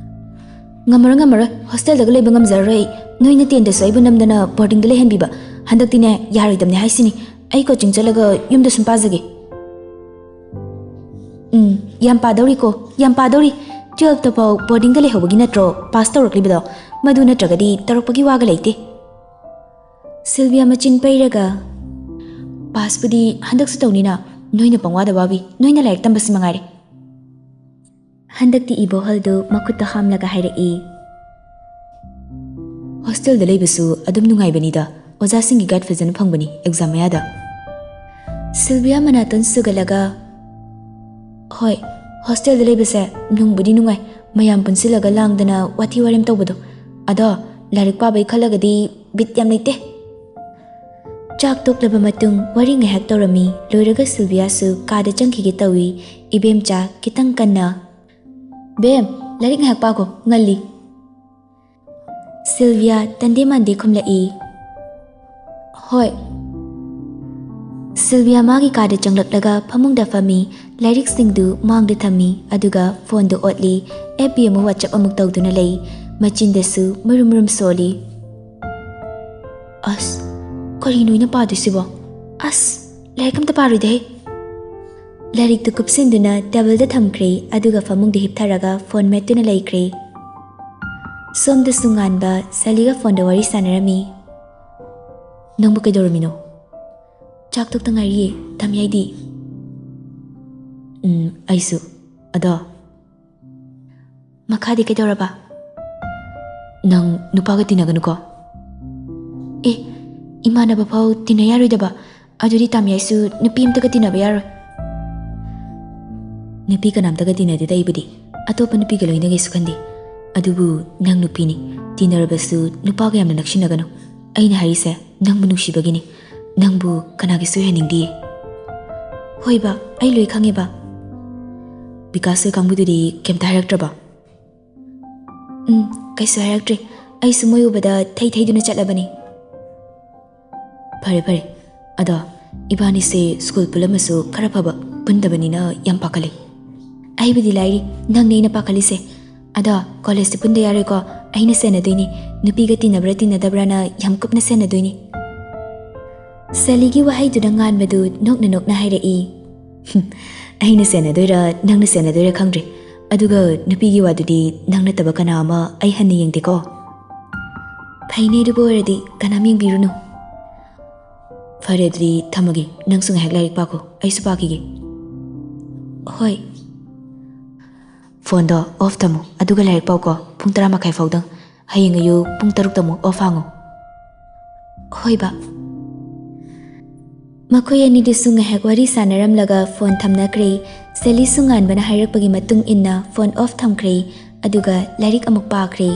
"ꯉꯝꯃꯔꯣꯏ, ꯉꯝꯃꯔꯣꯏ, ꯍꯣꯁꯇꯦꯜꯗꯒ ꯂꯩꯕ ꯉꯝꯖꯔꯔꯣꯏ ꯑꯩ꯫ ꯅꯣꯏꯅ ꯇꯦꯟꯗꯁꯨ ꯑꯩꯕꯨ ꯅꯝꯗꯅ ꯕꯣꯔꯗꯤꯡꯗ ꯂꯩꯍꯟꯕꯤꯕ꯫ ꯍꯟꯗꯛꯇꯤꯅꯦ, ꯌꯥꯔꯣꯏꯗꯕꯅꯦ ꯍꯥꯏꯁꯤꯅꯤ꯫ ꯑꯩ ꯀꯣꯆꯤꯡ ꯆꯠꯂꯒ ꯌꯨꯝꯗ ꯁꯨꯝ ꯄꯥꯖꯒꯦ꯫" "ꯎꯝ, ꯌꯥꯝ ꯄꯥꯗꯧꯔꯤꯀꯣ, ꯌꯥꯝ ꯄꯥꯗꯧꯔꯤ꯫ ꯇꯨꯌꯦꯜꯐꯇ ꯐꯥꯎ ꯕꯣꯔꯗꯤꯡꯗ ꯂꯩꯍꯧꯕꯒꯤ ꯅꯠꯇ꯭ꯔꯣ ꯄꯥꯁ ꯇꯧꯔꯛꯂꯤꯕꯗꯣ? ꯃꯗꯨ ꯅꯠꯇ꯭ꯔꯒꯗꯤ ꯇꯧꯔꯛꯄꯒꯤ ꯋꯥꯒ ꯂꯩꯇꯦ꯫" ꯁꯤꯜꯚꯤꯌꯥ ꯃꯆꯤꯟ ꯄꯩꯔꯒ, "ꯄꯥꯁꯄꯨꯗꯤ ꯍꯟꯗꯛꯁꯨ ꯇꯧꯅꯤꯅ, ꯅꯣꯏꯅ ꯄꯪꯋꯥꯗ ꯋꯥꯕꯤ, ꯅꯣꯏꯅ ꯂꯥꯏꯔꯤꯛ ꯇꯝꯕꯁꯤ ꯃꯉꯥꯏꯔꯦ꯫" ꯍꯟꯗꯛꯇꯤ ꯏꯕꯣꯍꯜꯗꯨ ꯃꯈꯨꯠꯇ ꯍꯥꯝꯂꯒ ꯍꯥꯏꯔꯛꯏ, "ꯍꯣꯁꯇꯦꯜꯗ ꯂꯩꯕꯁꯨ ꯑꯗꯨꯝ ꯅꯨꯡꯉꯥꯏꯕꯅꯤꯗ, ꯑꯣꯖꯥꯁꯤꯡꯒꯤ ꯒꯥꯏꯗ ꯐꯖꯅ ꯐꯪꯕꯅꯤ ꯑꯦꯛꯖꯥꯝ ꯃꯌꯥꯗ꯫" ꯁꯤꯜꯚꯤꯌꯥ ꯃꯅꯥꯇꯣꯟ ꯁꯨꯒꯠꯂꯒ, "ꯍꯣꯏ, ꯍꯣꯁꯇꯦꯜꯗ ꯂꯩꯕꯁꯦ ꯅꯨꯡꯕꯨꯗꯤ ꯅꯨꯡꯉꯥꯏ, ꯃꯌꯥꯝ ꯄꯨꯟꯁꯤꯜꯂꯒ ꯂꯥꯡꯗꯅ ꯋꯥꯊꯤ ꯋꯥꯔꯦꯝ ꯇꯧꯕꯗꯣ꯫ ꯑꯗꯣ ꯂꯥꯏꯔꯤꯛ ꯄꯥꯕꯩ ꯈꯜꯂꯒꯗꯤ ꯕꯤꯠ ꯌꯥꯝ ꯂꯩꯇꯦ꯫" ꯆꯥꯛ ꯇꯣꯛꯂꯕ ꯃꯇꯨꯡ ꯋꯥꯔꯤ ꯉꯥꯏꯍꯥꯛ ꯇꯧꯔꯝꯃꯤ꯫ ꯂꯣꯏꯔꯒ ꯁꯤꯜꯚꯤꯌꯥꯁꯨ ꯀꯥꯗ ꯆꯪꯈꯤꯒꯦ ꯇꯧꯏ꯫ ꯏꯕꯦꯝꯆꯥ ꯈꯤꯇꯪ ꯀꯟꯅ, "ꯕꯦꯝ, ꯂꯥꯏꯔꯤꯛ ꯉꯥꯏꯍꯥꯛ ꯄꯥꯈꯣ, ꯉꯜꯂꯤ꯫" ꯁꯤꯜꯚꯤꯌꯥ ꯇꯟꯗꯦ ꯃꯥꯟꯗꯦ ꯈꯨꯝꯂꯛꯏ, "ꯍꯣꯏ꯫" ꯁꯤꯜꯚꯤꯌꯥ ꯃꯥꯒꯤ ꯀꯥꯗ ꯆꯪꯂꯛꯂꯒ ꯐꯃꯨꯡꯗ ꯐꯝꯃꯤ꯫ ꯂꯥꯏꯔꯤꯛꯁꯤꯡꯗꯨ ꯃꯥꯡꯗ ꯊꯝꯃꯤ, ꯑꯗꯨꯒ ꯐꯣꯟꯗꯨ ꯑꯣꯠꯂꯤ꯫ ꯑꯦꯐ ꯕꯤ ꯑꯃꯨꯛ ꯋꯥꯆꯞ ꯑꯃꯨꯛ ꯇꯧꯗꯨꯅ ꯂꯩ꯫ ꯃꯆꯤꯟꯗꯁꯨ ꯃꯨꯔꯨꯝ ꯃꯨꯔꯨꯝ ꯁꯣꯜꯂꯤ꯫ ꯑꯁ, ꯀꯔꯤꯅꯣ ꯑꯩꯅ ꯄꯥꯗꯣꯏꯁꯤꯕꯣ? ꯑꯁ, ꯂꯥꯏꯔꯤꯛ ꯑꯝꯇ ꯄꯥꯔꯣꯏꯗꯦꯍꯦ꯫ ꯂꯥꯏꯔꯤꯛꯇꯨ ꯀꯨꯞꯁꯤꯟꯗꯨꯅ ꯇꯦꯕꯜꯗ ꯊꯝꯈ꯭ꯔꯦ, ꯑꯗꯨꯒ ꯐꯃꯨꯡꯗ ꯍꯤꯞꯊꯔꯒ ꯐꯣꯟ ꯃꯦꯠꯇꯨꯅ ꯂꯩꯈ꯭ꯔꯦ꯫ ꯁꯣꯝꯗꯁꯨ ꯉꯥꯟꯕ ꯁꯦꯂꯤꯒ ꯐꯣꯟꯗ ꯋꯥꯔꯤ ꯁꯥꯟꯅꯔꯝꯃꯤ꯫ "ꯅꯪꯕꯨ ꯀꯩꯗꯧꯔꯝꯃꯤꯅꯣ?" "ꯆꯥꯛ ꯇꯣꯛꯇ ꯉꯥꯏꯔꯤꯌꯦ, ꯇꯥꯃꯤꯌꯥꯏꯗꯤ?" "ꯎꯝ, ꯑꯩꯁꯨ꯫ ꯑꯗꯣ?" "ꯃꯈꯥꯗꯤ ꯀꯩꯗꯧꯔꯕ?" "ꯅꯪ ꯅꯨꯄꯥꯒ ꯇꯤꯟꯅꯒꯅꯨꯀꯣ?" "ꯑꯦ, ꯏꯃꯥꯟꯅꯕ ꯐꯥꯎ ꯇꯤꯟꯅ ꯌꯥꯔꯣꯏꯗꯕ? ꯑꯗꯨꯗꯤ ꯇꯥꯃꯤꯌꯥꯏꯁꯨ ꯅꯨꯄꯤ ꯑꯝꯇꯒ ꯇꯤꯟꯅꯕ ꯌꯥꯔꯣꯏ?" "ꯅꯨꯄꯤ ꯀꯅꯥꯝꯇꯒ ꯇꯤꯟꯅꯗꯦꯗ ꯑꯩꯕꯨꯗꯤ꯫ ꯑꯇꯣꯞꯄ ꯅꯨꯄꯤꯒ ꯂꯣꯏꯅꯒꯦꯁꯨ ꯈꯟꯗꯦ꯫ ꯑꯗꯨꯕꯨ ꯅꯪ ꯅꯨꯄꯤꯅꯤ, ꯇꯤꯟꯅꯔꯕꯁꯨ ꯅꯨꯄꯥꯒ ꯌꯥꯝꯅ ꯅꯛꯁꯤꯟꯅꯒꯅꯨ꯫ ꯑꯩꯅ ꯍꯥꯏꯔꯤꯁꯦ ꯅꯪꯕꯨ ꯅꯨꯡꯁꯤꯕꯒꯤꯅꯤ꯫ ꯅꯪꯕꯨ ꯀꯅꯥꯒꯤꯁꯨ ꯑꯣꯏꯍꯟꯅꯤꯡꯗꯤꯌꯦ꯫" "ꯍꯣꯏꯕ, ꯑꯩ ꯂꯣꯏ ꯈꯪꯉꯦꯕ꯫" "ꯕꯤꯀꯥꯁ ꯍꯣꯏ ꯀꯥꯡꯕꯨꯗꯨꯗꯤ ꯀꯩꯝꯇ ꯍꯥꯏꯔꯛꯇ꯭ꯔꯕ?" "ꯎꯝ, ꯀꯩꯁꯨ ꯍꯥꯏꯔꯛꯇ꯭ꯔꯤ꯫ ꯑꯩꯁꯨ ꯃꯣꯏ ꯎꯕꯗ ꯊꯩ ꯊꯩꯗꯨꯅ ꯆꯠꯂꯕꯅꯤ꯫" "ꯐꯔꯦ, ꯐꯔꯦ꯫ ꯑꯗꯣ ꯏꯕꯥꯅꯤꯁꯦ ꯁ꯭ꯀꯨꯜ ꯄꯨꯜꯂꯝꯃꯁꯨ ꯈꯔ ꯐꯕ ꯄꯨꯟꯗꯕꯅꯤꯅ ꯌꯥꯝ ꯄꯥꯈꯠꯂꯤ꯫" "ꯑꯩꯕꯨꯗꯤ ꯂꯥꯏꯔꯤ, ꯅꯪꯅꯦ ꯑꯩꯅ ꯄꯥꯈꯠꯂꯤꯁꯦ꯫ ꯑꯗꯣ ꯀꯣꯂꯦꯖꯇꯤ ꯄꯨꯟꯗ ꯌꯥꯔꯣꯏꯀꯣ꯫ ꯑꯩꯅ ꯁꯦꯟꯅꯗꯣꯏꯅꯤ꯫ ꯅꯨꯄꯤꯒ ꯇꯤꯟꯅꯕ꯭ꯔꯥ ꯇꯤꯟꯅꯗꯕ꯭ꯔꯥꯅ ꯌꯥꯝ ꯀꯨꯞꯅ ꯁꯦꯟꯅꯗꯣꯏꯅꯤ꯫" ꯁꯦꯂꯤꯒꯤ ꯋꯥꯍꯩꯗꯨꯅ ꯉꯥꯟꯕꯗꯨ ꯅꯣꯛꯅ ꯅꯣꯛꯅ ꯍꯥꯏꯔꯛꯏ꯫ "ꯍꯨꯝ, ꯑꯩꯅ ꯁꯦꯟꯅꯗꯣꯏꯔꯥ ꯅꯪꯅ ꯁꯦꯟꯅꯗꯣꯏꯔꯥ ꯈꯪꯗ꯭ꯔꯦ꯫ ꯑꯗꯨꯒ ꯅꯨꯄꯤꯒꯤ ꯋꯥꯗꯨꯗꯤ ꯅꯪ ꯅꯠꯇꯕ ꯀꯅꯥ ꯑꯃ ꯑꯩ ꯍꯟꯅ ꯌꯦꯡꯗꯦꯀꯣ꯫" "ꯐꯩꯅꯦ, ꯑꯗꯨꯕꯨ ꯑꯣꯏꯔꯗꯤ ꯀꯅꯥꯝ ꯌꯦꯡꯕꯤꯔꯨꯅꯨ꯫" "ꯐꯔꯦ, ꯑꯗꯨꯗꯤ ꯊꯝꯃꯒꯦ꯫ ꯅꯪꯁꯨ ꯉꯥꯏꯍꯥꯛ ꯂꯥꯏꯔꯤꯛ ꯄꯥꯈꯣ, ꯑꯩꯁꯨ ꯄꯥꯈꯤꯒꯦ꯫" "ꯍꯣꯏ꯫" "ꯐꯣꯟꯗꯣ ꯑꯣꯐ ꯊꯝꯃꯨ, ꯑꯗꯨꯒ ꯂꯥꯏꯔꯤꯛ ꯄꯥꯎꯀꯣ, ꯄꯨꯡ ꯇꯔꯥ ꯃꯈꯥꯏ ꯐꯥꯎꯗꯪ꯫ ꯍꯌꯦꯡ ꯑꯌꯨꯛ ꯄꯨꯡ ꯇꯔꯨꯛꯇ ꯑꯃꯨꯛ ꯑꯣꯐ ꯍꯥꯡꯉꯨ꯫" "ꯍꯣꯏꯕ꯫" ꯃꯈꯣꯏ ꯑꯅꯤꯗꯨꯁꯨ ꯉꯥꯏꯍꯥꯛ ꯋꯥꯔꯤ ꯁꯥꯟꯅꯔꯝꯂꯒ ꯐꯣꯟ ꯊꯝꯅꯈ꯭ꯔꯦ꯫ ꯁꯦꯂꯤꯁꯨ ꯉꯥꯟꯕꯅ ꯍꯥꯏꯔꯛꯄꯒꯤ ꯃꯇꯨꯡ ꯏꯟꯅ ꯐꯣꯟ ꯑꯣꯐ ꯊꯝꯈ꯭ꯔꯦ, ꯑꯗꯨꯒ ꯂꯥꯏꯔꯤꯛ ꯑꯃꯨꯛ ꯄꯥꯈ꯭ꯔꯦ꯫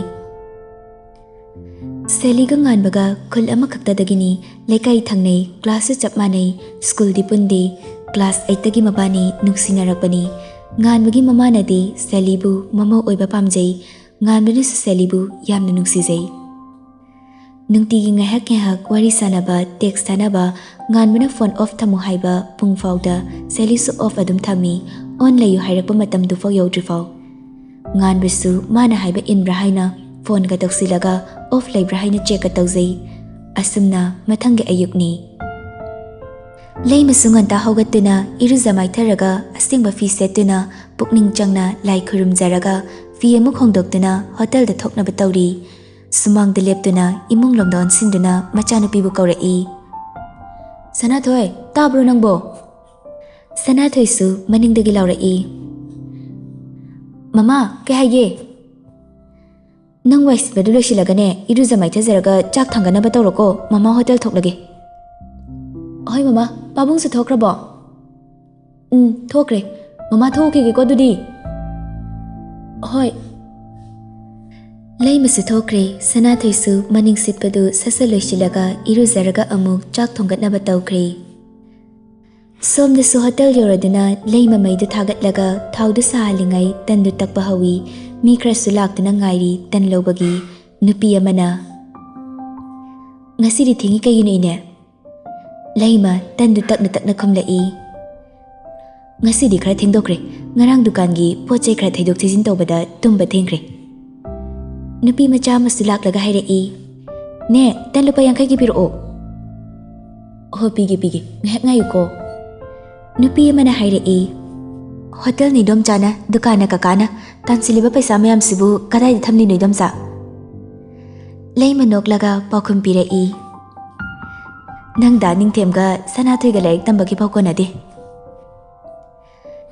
ꯁꯦꯂꯤꯒ ꯉꯥꯟꯕꯒ ꯈꯨꯜ ꯑꯃꯈꯛꯇꯗꯒꯤꯅꯤ, ꯂꯩꯀꯥꯏ ꯊꯪꯅꯩ, ꯀ꯭ꯂꯥꯁꯁꯨ ꯆꯞ ꯃꯥꯟꯅꯩ, ꯁ꯭ꯀꯨꯜꯗꯤ ꯄꯨꯟꯗꯦ꯫ ꯀ꯭ꯂꯥꯁ ꯑꯩꯠꯇꯒꯤ ꯃꯕꯥꯅꯤ ꯅꯨꯡꯁꯤꯅꯔꯛꯄꯅꯤ꯫ ꯉꯥꯟꯕꯒꯤ ꯃꯃꯥꯅꯗꯤ ꯁꯦꯂꯤꯕꯨ ꯃꯃꯧ ꯑꯣꯏꯕ ꯄꯥꯝꯖꯩ꯫ ꯉꯥꯟꯕꯅꯁꯨ ꯁꯦꯂꯤꯕꯨ ꯌꯥꯝꯅ ꯅꯨꯡꯁꯤꯖꯩ꯫ ꯅꯨꯡꯇꯤꯒꯤ ꯉꯥꯏꯍꯥꯛ ꯉꯥꯏꯍꯥꯛ ꯋꯥꯔꯤ ꯁꯥꯟꯅꯕ, ꯇꯦꯛꯁ ꯊꯥꯅꯕ, ꯉꯥꯟꯕꯅ ꯐꯣꯟ ꯑꯣꯐ ꯊꯝꯃꯨ ꯍꯥꯏꯕ ꯄꯨꯡ ꯐꯥꯎꯗ ꯁꯦꯂꯤꯁꯨ ꯑꯣꯐ ꯑꯗꯨꯝ ꯊꯝꯃꯤ, ꯑꯣꯟ ꯂꯩꯌꯨ ꯍꯥꯏꯔꯛꯄ ꯃꯇꯝꯗꯨꯐꯥꯎ ꯌꯧꯗ꯭ꯔꯤꯐꯥꯎ꯫ ꯉꯥꯟꯕꯁꯨ ꯃꯥꯅ ꯍꯥꯏꯕ ꯏꯟꯕ꯭ꯔꯥ ꯍꯥꯏꯅ ꯐꯣꯟꯒ ꯇꯧꯁꯤꯜꯂꯒ ꯑꯣꯐ ꯂꯩꯕ꯭ꯔꯥ ꯍꯥꯏꯅ ꯆꯦꯛꯀ ꯇꯧꯖꯩ꯫ ꯑꯁꯨꯝꯅ ꯃꯊꯪꯒꯤ ꯑꯌꯨꯛꯅꯤ꯫ ꯂꯩꯃꯁꯨ ꯉꯟꯇꯥ ꯍꯧꯒꯠꯇꯨꯅ ꯏꯔꯨꯖ ꯃꯥꯏꯊꯔꯒ ꯑꯁꯦꯡꯕ ꯐꯤ ꯁꯦꯠꯇꯨꯅ ꯄꯨꯛꯅꯤꯡ ꯆꯪꯅ ꯂꯥꯏ ꯈꯨꯔꯨꯝꯖꯔꯒ ꯐꯤ ꯑꯃꯨꯛ ꯍꯣꯡꯗꯣꯛꯇꯨꯅ ꯍꯣꯇꯦꯜꯗ ꯊꯣꯛꯅꯕ ꯇꯧꯔꯤ꯫ ꯁꯨꯃꯥꯡꯗ ꯂꯦꯞꯇꯨꯅ ꯏꯃꯨꯡꯂꯣꯝꯗ ꯑꯣꯟꯁꯤꯟꯗꯨꯅ ꯃꯆꯥꯅꯨꯄꯤꯕꯨ ꯀꯧꯔꯛꯏ꯫ "ꯁꯅꯥꯊꯣꯏ, ꯇꯥꯕ꯭ꯔꯣ ꯅꯪꯕꯣ?" ꯁꯅꯥꯊꯣꯏꯁꯨ ꯃꯅꯤꯡꯗꯒꯤ ꯂꯥꯎꯔꯛꯏ꯫ "ꯃꯃꯥ, ꯀꯩ ꯍꯥꯏꯒꯦ?" "ꯅꯪ ꯋꯥꯏ ꯁꯤꯠꯄꯗꯨ ꯂꯣꯏꯁꯤꯜꯂꯒꯅꯦ, ꯏꯔꯨꯖ ꯃꯥꯏꯊꯖꯔꯒ ꯆꯥꯛ ꯊꯥꯡꯒꯠꯅꯕ ꯇꯧꯔꯣꯀꯣ, ꯃꯃꯥ ꯍꯣꯇꯦꯜ ꯊꯣꯛꯂꯒꯦ꯫" "ꯍꯣꯏ ꯃꯃꯥ, ꯄꯥꯕꯨꯡꯁꯨ ꯊꯣꯛꯈ꯭ꯔꯕꯣ?" "ꯎꯝ, ꯊꯣꯛꯈ꯭ꯔꯦ꯫ ꯃꯃꯥ, ꯊꯣꯛꯎꯈꯤꯒꯦꯀꯣ ꯑꯗꯨꯗꯤ꯫" "ꯍꯣꯏ꯫" ꯂꯩꯃꯁꯨ ꯊꯣꯛꯈ꯭ꯔꯦ꯫ ꯁꯅꯥꯊꯣꯏꯁꯨ ꯃꯅꯤꯡ ꯁꯤꯠꯄꯗꯨ ꯁꯠ ꯁꯠ ꯂꯣꯏꯁꯤꯜꯂꯒ ꯏꯔꯨꯖꯔꯒ ꯑꯃꯨꯛ ꯆꯥꯛ ꯊꯣꯡꯒꯠꯅꯕ ꯇꯧꯈ꯭ꯔꯦ꯫ ꯁꯣꯝꯗꯁꯨ ꯍꯣꯇꯦꯜ ꯌꯧꯔꯗꯨꯅ ꯂꯩꯃ ꯃꯩꯗꯨ ꯊꯥꯒꯠꯂꯒ ꯊꯥꯎꯗꯨ ꯁꯥꯍꯜꯂꯤꯉꯩ ꯇꯟꯗꯨ ꯇꯛꯄ ꯍꯧꯏ꯫ ꯃꯤ ꯈꯔꯁꯨ ꯂꯥꯛꯇꯨꯅ ꯉꯥꯏꯔꯤ ꯇꯟ ꯂꯧꯕꯒꯤ꯫ ꯅꯨꯄꯤ ꯑꯃꯅ, "ꯉꯁꯤꯗꯤ ꯊꯦꯡꯉꯤ ꯀꯩꯒꯤꯅꯣ, ꯏꯅꯦ?" ꯂꯩꯃ ꯇꯟꯗꯨ ꯇꯛꯅ ꯇꯛꯅ ꯈꯨꯝꯂꯛꯏ꯫ "ꯉꯁꯤꯗꯤ ꯈꯔ ꯊꯦꯡꯗꯣꯛꯈ꯭ꯔꯦ꯫ ꯉꯔꯥꯡ ꯗꯨꯀꯥꯟꯒꯤ ꯄꯣꯠ ꯆꯩ ꯈꯔ ꯊꯩꯗꯣꯛ ꯊꯩꯖꯤꯟ ꯇꯧꯕꯗ ꯇꯨꯝꯕ ꯊꯦꯡꯈ꯭ꯔꯦ꯫" ꯅꯨꯄꯤ ꯃꯆꯥ ꯑꯃꯁꯨ ꯂꯥꯛꯂꯒ ꯍꯥꯏꯔꯛꯏ, "ꯅꯦ, ꯇꯟ ꯂꯨꯄꯥ ꯌꯥꯡꯈꯩꯒꯤ ꯄꯤꯔꯛꯑꯣ꯫" "ꯍꯣ, ꯄꯤꯒꯦ, ꯄꯤꯒꯦ꯫ ꯉꯥꯏꯍꯥꯛ ꯉꯥꯏꯌꯨꯀꯣ꯫" ꯅꯨꯄꯤ ꯑꯃꯅ ꯍꯥꯏꯔꯛꯏ, "ꯍꯣꯇꯦꯜꯅ ꯏꯗꯣꯝꯆꯥꯅ, ꯗꯨꯀꯥꯟꯅ ꯀꯀꯥꯅ꯫ ꯇꯥꯟꯁꯤꯜꯂꯤꯕ ꯄꯩꯁꯥ ꯃꯌꯥꯝꯁꯤꯕꯨ ꯀꯗꯥꯏꯗ ꯊꯝꯂꯤꯅꯣ, ꯏꯗꯣꯝꯆꯥ?" ꯂꯩꯃ ꯅꯣꯛꯂꯒ ꯄꯥꯎꯈꯨꯝ ꯄꯤꯔꯛꯏ, "ꯅꯪꯗ ꯅꯤꯡꯊꯦꯝꯒ ꯁꯅꯥꯊꯣꯏꯒ ꯂꯥꯏꯔꯤꯛ ꯇꯝꯕꯒꯤ ꯐꯥꯎ ꯀꯣꯟꯅꯗꯦ꯫"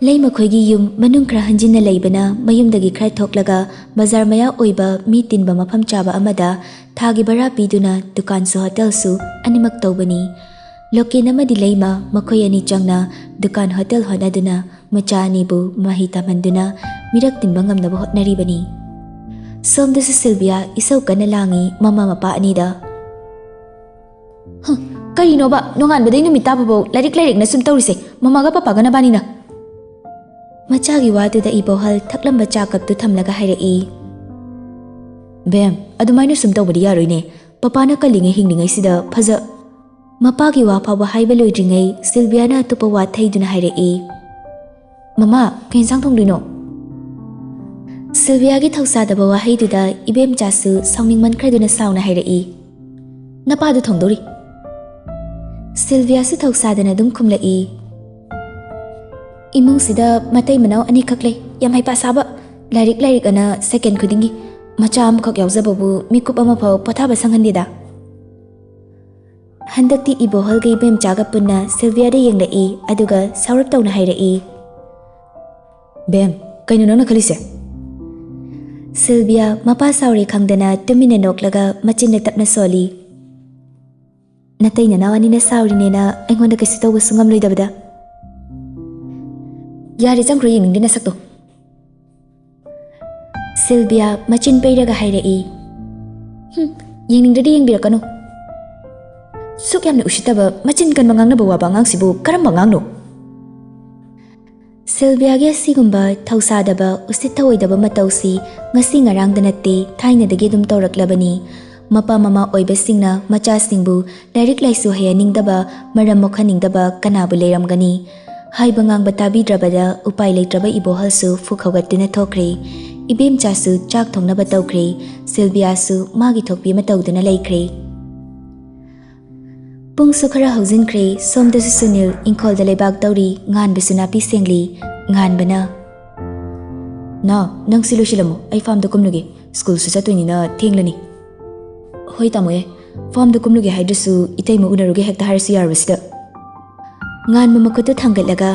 ꯂꯩꯃꯈꯣꯏꯒꯤ ꯌꯨꯝ ꯃꯅꯨꯡ ꯈꯔ ꯍꯟꯖꯤꯟꯅ ꯂꯩꯕꯅ ꯃꯌꯨꯝꯗꯒꯤ ꯈꯔ ꯊꯣꯛꯂꯒ ꯕꯖꯥꯔ ꯃꯌꯥ ꯑꯣꯏꯕ ꯃꯤ ꯇꯤꯟꯕ ꯃꯐꯝ ꯆꯥꯕ ꯑꯃꯗ ꯊꯥꯒꯤ ꯚꯔꯥ ꯄꯤꯗꯨꯅ ꯗꯨꯀꯥꯟꯁꯨ ꯍꯣꯇꯦꯜꯁꯨ ꯑꯅꯤꯃꯛ ꯇꯧꯕꯅꯤ꯫ ꯂꯣꯀꯦꯟ ꯑꯃꯗꯤ ꯂꯩꯃ ꯃꯈꯣꯏ ꯑꯅꯤ ꯆꯪꯅ ꯗꯨꯀꯥꯟ ꯍꯣꯇꯦꯜ ꯍꯣꯠꯅꯗꯨꯅ ꯃꯆꯥ ꯑꯅꯤꯕꯨ ꯃꯍꯩ ꯇꯝꯍꯟꯗꯨꯅ ꯃꯤꯔꯛ ꯇꯤꯟꯕ ꯉꯝꯅꯕ ꯍꯣꯠꯅꯔꯤꯕꯅꯤ꯫ ꯁꯣꯝꯗꯁꯨ ꯁꯤꯜꯚꯤꯌꯥ ꯏꯁꯧ ꯀꯟꯅ ꯂꯥꯡꯏ ꯃꯃꯥ ꯃꯄꯥ ꯑꯅꯤꯗ꯫ "ꯍ, ꯀꯔꯤꯅꯣꯕ ꯅꯣꯡꯉꯥꯟꯕꯗꯩ ꯅꯨꯃꯤꯠ ꯇꯥꯕꯐꯥꯎ ꯂꯥꯏꯔꯤꯛ ꯂꯥꯏꯔꯤꯛꯅ ꯁꯨꯝ ꯇꯧꯔꯤꯁꯦ, ꯃꯃꯥꯒ ꯄꯄꯥꯒ ꯅꯕꯥꯅꯤꯅ?" ꯃꯆꯥꯒꯤ ꯋꯥꯗꯨꯗ ꯏꯕꯣꯍꯜ ꯊꯛꯂꯝꯕ ꯆꯥ ꯀꯞꯇꯨ ꯊꯝꯂꯒ ꯍꯥꯏꯔꯛꯏ, "ꯕꯦꯝ, ꯑꯗꯨꯃꯥꯏꯅ ꯁꯨꯝ ꯇꯧꯕꯗꯤ ꯌꯥꯔꯣꯏꯅꯦ꯫ ꯄꯄꯥꯅ ꯀꯜꯂꯤꯉꯩ ꯍꯤꯡꯂꯤꯉꯩꯁꯤꯗ ꯐꯖ..." ꯃꯄꯥꯒꯤ ꯋꯥ ꯐꯥꯎꯕ ꯍꯥꯏꯕ ꯂꯣꯏꯗ꯭ꯔꯤꯉꯩ ꯁꯤꯜꯚꯤꯌꯥꯅ ꯑꯇꯣꯞꯄ ꯋꯥ ꯊꯩꯗꯨꯅ ꯍꯥꯏꯔꯛꯏ, "ꯃꯃꯥ, ꯀꯩ ꯌꯦꯟꯁꯥꯡ ꯊꯣꯡꯗꯣꯏꯅꯣ?" ꯁꯤꯜꯚꯤꯌꯥꯒꯤ ꯊꯧꯁꯥꯗꯕ ꯋꯥꯍꯩꯗꯨꯗ ꯏꯕꯦꯝꯆꯥꯁꯨ ꯁꯥꯎꯅꯤꯡꯃꯟꯈ꯭ꯔꯗꯨꯅ ꯁꯥꯎꯅ ꯍꯥꯏꯔꯛꯏ, "ꯅꯄꯥꯗꯨ ꯊꯣꯡꯗꯧꯔꯤ꯫" ꯁꯤꯜꯚꯤꯌꯥꯁꯨ ꯊꯧꯁꯥꯗꯅ ꯑꯗꯨꯝ ꯈꯨꯝꯂꯛꯏ꯫ "ꯏꯃꯨꯡꯁꯤꯗ ꯃꯇꯩ ꯃꯅꯥꯎ ꯑꯅꯤꯈꯛ ꯂꯩ, ꯌꯥꯝ ꯍꯩꯄꯥ ꯁꯥꯕ꯫ ꯂꯥꯏꯔꯤꯛ ꯂꯥꯏꯔꯤꯛ ꯑꯅ ꯁꯦꯀꯦꯟ ꯈꯨꯗꯤꯡꯒꯤ꯫ ꯃꯆꯥ ꯑꯃꯈꯛ ꯌꯥꯎꯖꯕꯕꯨ ꯃꯤꯀꯨꯞ ꯑꯃꯐꯥꯎ ꯄꯣꯊꯥꯕ ꯁꯪꯍꯟꯗꯦꯗ꯫" ꯍꯟꯗꯛꯇꯤ ꯏꯕꯣꯍꯜꯒ ꯏꯕꯦꯝꯆꯥꯒ ꯄꯨꯟꯅ ꯁꯤꯜꯚꯤꯌꯥꯗ ꯌꯦꯡꯂꯛꯏ, ꯑꯗꯨꯒ ꯁꯥꯎꯔꯞ ꯇꯧꯅ ꯍꯥꯏꯔꯛꯏ꯫ "ꯕꯦꯝ, ꯀꯩꯅꯣ ꯅꯪꯅ ꯈꯜꯂꯤꯁꯦ?" ꯁꯤꯜꯚꯤꯌꯥ ꯃꯄꯥ ꯁꯥꯎꯔꯦ ꯈꯪꯗꯅ ꯇꯨꯃꯤꯟꯅ ꯅꯣꯛꯂꯒ ꯃꯆꯤꯟꯅ ꯇꯞꯅ ꯁꯣꯜꯂꯤ꯫ "ꯅꯇꯩ ꯅꯅꯥꯎ ꯑꯅꯤꯅ ꯁꯥꯎꯔꯤꯅꯦꯅ ꯑꯩꯉꯣꯟꯗ ꯀꯩꯁꯨ ꯇꯧꯕꯁꯨ ꯉꯝꯂꯣꯏꯗꯕꯗ꯫" "ꯌꯥꯔꯦ, ꯆꯪꯈ꯭ꯔꯣ, ꯌꯦꯡꯅꯤꯡꯗꯦ ꯅꯁꯛꯇꯣ꯫" ꯁꯤꯜꯚꯤꯌꯥ ꯃꯆꯤꯟ ꯄꯩꯔꯒ ꯍꯥꯏꯔꯛꯏ꯫ "ꯍꯨꯝ, ꯌꯦꯡꯅꯤꯡꯗ꯭ꯔꯗꯤ ꯌꯦꯡꯕꯤꯔꯛꯀꯅꯨ꯫ ꯁꯨꯛ ꯌꯥꯝꯅ ꯎꯁꯤꯠꯇꯕ, ꯃꯆꯤꯟ ꯀꯟꯕ ꯉꯥꯡꯅꯕ ꯋꯥꯕ ꯑꯉꯥꯡꯁꯤꯕꯨ ꯀꯔꯝꯕ ꯑꯉꯥꯡꯅꯣ?" ꯁꯤꯜꯚꯤꯌꯥꯒꯤ ꯑꯁꯤꯒꯨꯝꯕ ꯊꯧꯁꯥꯗꯕ, ꯎꯁꯤꯠ ꯊꯑꯣꯏꯗꯕ ꯃꯇꯧꯁꯤ ꯉꯁꯤ ꯉꯔꯥꯡꯗ ꯅꯠꯇꯦ, ꯊꯥꯏꯅꯗꯒꯤ ꯑꯗꯨꯝ ꯇꯧꯔꯛꯂꯕꯅꯤ꯫ ꯃꯄꯥ ꯃꯃꯥ ꯑꯣꯏꯕꯁꯤꯡꯅ ꯃꯆꯥꯁꯤꯡꯕꯨ ꯂꯥꯏꯔꯤꯛ ꯂꯥꯏꯁꯨ ꯍꯩꯍꯟꯅꯤꯡꯗꯕ, ꯃꯔꯝ ꯃꯣꯛꯍꯟꯅꯤꯡꯗꯕ ꯀꯅꯥꯕꯨ ꯂꯩꯔꯝꯒꯅꯤ? ꯍꯥꯏꯕ ꯉꯥꯡꯕ ꯇꯥꯕꯤꯗ꯭ꯔꯕꯗ ꯎꯄꯥꯏ ꯂꯩꯇ꯭ꯔꯕ ꯏꯕꯣꯍꯜꯁꯨ ꯐꯨꯛ ꯍꯧꯒꯠꯇꯨꯅ ꯊꯣꯛꯈ꯭ꯔꯦ꯫ ꯏꯕꯦꯝꯆꯥꯁꯨ ꯆꯥꯛ ꯊꯣꯡꯅꯕ ꯇꯧꯈ꯭ꯔꯦ꯫ ꯁꯤꯜꯚꯤꯌꯥꯁꯨ ꯃꯥꯒꯤ ꯊꯣꯛꯄꯤ ꯑꯃ ꯇꯧꯗꯨꯅ ꯂꯩꯈ꯭ꯔꯦ꯫ ꯄꯨꯡꯁꯨ ꯈꯔ ꯍꯧꯖꯤꯟꯈ꯭ꯔꯦ꯫ ꯁꯣꯝꯗꯁꯨ ꯁꯨꯅꯤꯜ ꯏꯪꯈꯣꯜꯗ ꯂꯩꯕꯥꯛ ꯇꯧꯔꯤ, ꯉꯥꯟꯕꯁꯨ ꯅꯥꯄꯤ ꯁꯦꯡꯂꯤ꯫ ꯉꯥꯟꯕꯅ, "ꯅꯥ, ꯅꯪ ꯁꯤ ꯂꯣꯏꯁꯤꯜꯂꯝꯃꯨ, ꯑꯩ ꯐꯥꯝꯗ ꯀꯨꯝꯂꯨꯒꯦ꯫ ꯁ꯭ꯀꯨꯜꯁꯨ ꯆꯠꯇꯣꯏꯅꯤꯅ ꯊꯦꯡꯂꯅꯤ꯫" "ꯍꯣꯏ ꯇꯥꯃꯣ ꯌꯥꯏ, ꯐꯥꯝꯗ ꯀꯨꯝꯂꯨꯒꯦ ꯍꯥꯏꯗ꯭ꯔꯁꯨ ꯏꯇꯩꯃ ꯎꯅꯔꯨꯒꯦ ꯍꯦꯛꯇ ꯍꯥꯏꯔꯁꯨ ꯌꯥꯔꯕꯁꯤꯗ꯫" ꯉꯥꯟꯕ ꯃꯈꯨꯠꯇꯨ ꯊꯥꯡꯒꯠꯂꯒ,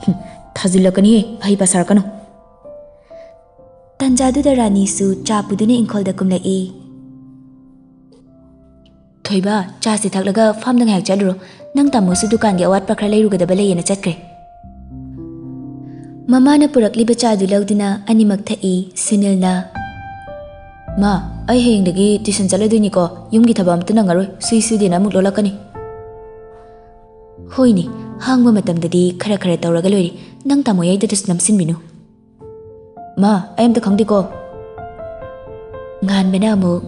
"ꯍꯨꯝ, ꯊꯥꯖꯤꯜꯂꯛꯀꯅꯤꯍꯦ, ꯑꯍꯩ ꯄꯥ ꯁꯥꯔꯛꯀꯅꯨ꯫" ꯇꯟꯖꯥꯗꯨꯗ ꯔꯥꯅꯤꯁꯨ ꯆꯥ ꯄꯨꯗꯨꯅ ꯏꯪꯈꯣꯜꯗ ꯀꯨꯝꯂꯛꯏ꯫ "ꯊꯣꯏꯕ, ꯆꯥꯁꯦ ꯊꯛꯂꯒ ꯐꯥꯝꯗ ꯉꯥꯏꯍꯥꯛ ꯆꯠꯂꯨꯔꯣ꯫ ꯅꯪ ꯇꯥꯃꯣꯁꯨ ꯗꯨꯀꯥꯟꯒꯤ ꯑꯋꯥꯠꯄ ꯈꯔ ꯂꯩꯔꯨꯒꯗꯕ ꯂꯩꯌꯦꯅ ꯆꯠꯈ꯭ꯔꯦ꯫" ꯃꯃꯥꯅ ꯄꯨꯔꯛꯂꯤꯕ ꯆꯥꯗꯨ ꯂꯧꯗꯨꯅ ꯑꯅꯤꯃꯛ ꯊꯛꯏ꯫ ꯁꯨꯅꯤꯜꯅ, "ꯃꯥ, ꯑꯩ ꯍꯌꯦꯡꯗꯒꯤ ꯇ꯭ꯌꯨꯁꯟ ꯆꯠꯂꯗꯣꯏꯅꯤꯀꯣ, ꯌꯨꯝꯒꯤ ꯊꯕꯛ ꯑꯝꯇ ꯅꯪꯉꯔꯣꯏ, ꯁꯨꯏ ꯁꯨꯗꯦꯅ ꯑꯃꯨꯛ ꯂꯣꯜꯂꯛꯀꯅꯤ꯫" "ꯍꯣꯏꯅꯦ, ꯍꯥꯡꯕ ꯃꯇꯝꯗꯗꯤ ꯈꯔ ꯈꯔ ꯇꯧꯔꯒ ꯂꯣꯏꯔꯦ, ꯅꯪ ꯇꯥꯃꯣ ꯌꯥꯏꯗꯨꯗꯁꯨ ꯅꯝꯁꯤꯟꯕꯤꯅꯨ꯫" "ꯃꯥ, ꯑꯩ ꯑꯝꯇ ꯈꯪꯗꯦꯀꯣ꯫" ꯉꯥꯟꯕꯅ ꯑꯃꯨꯛ,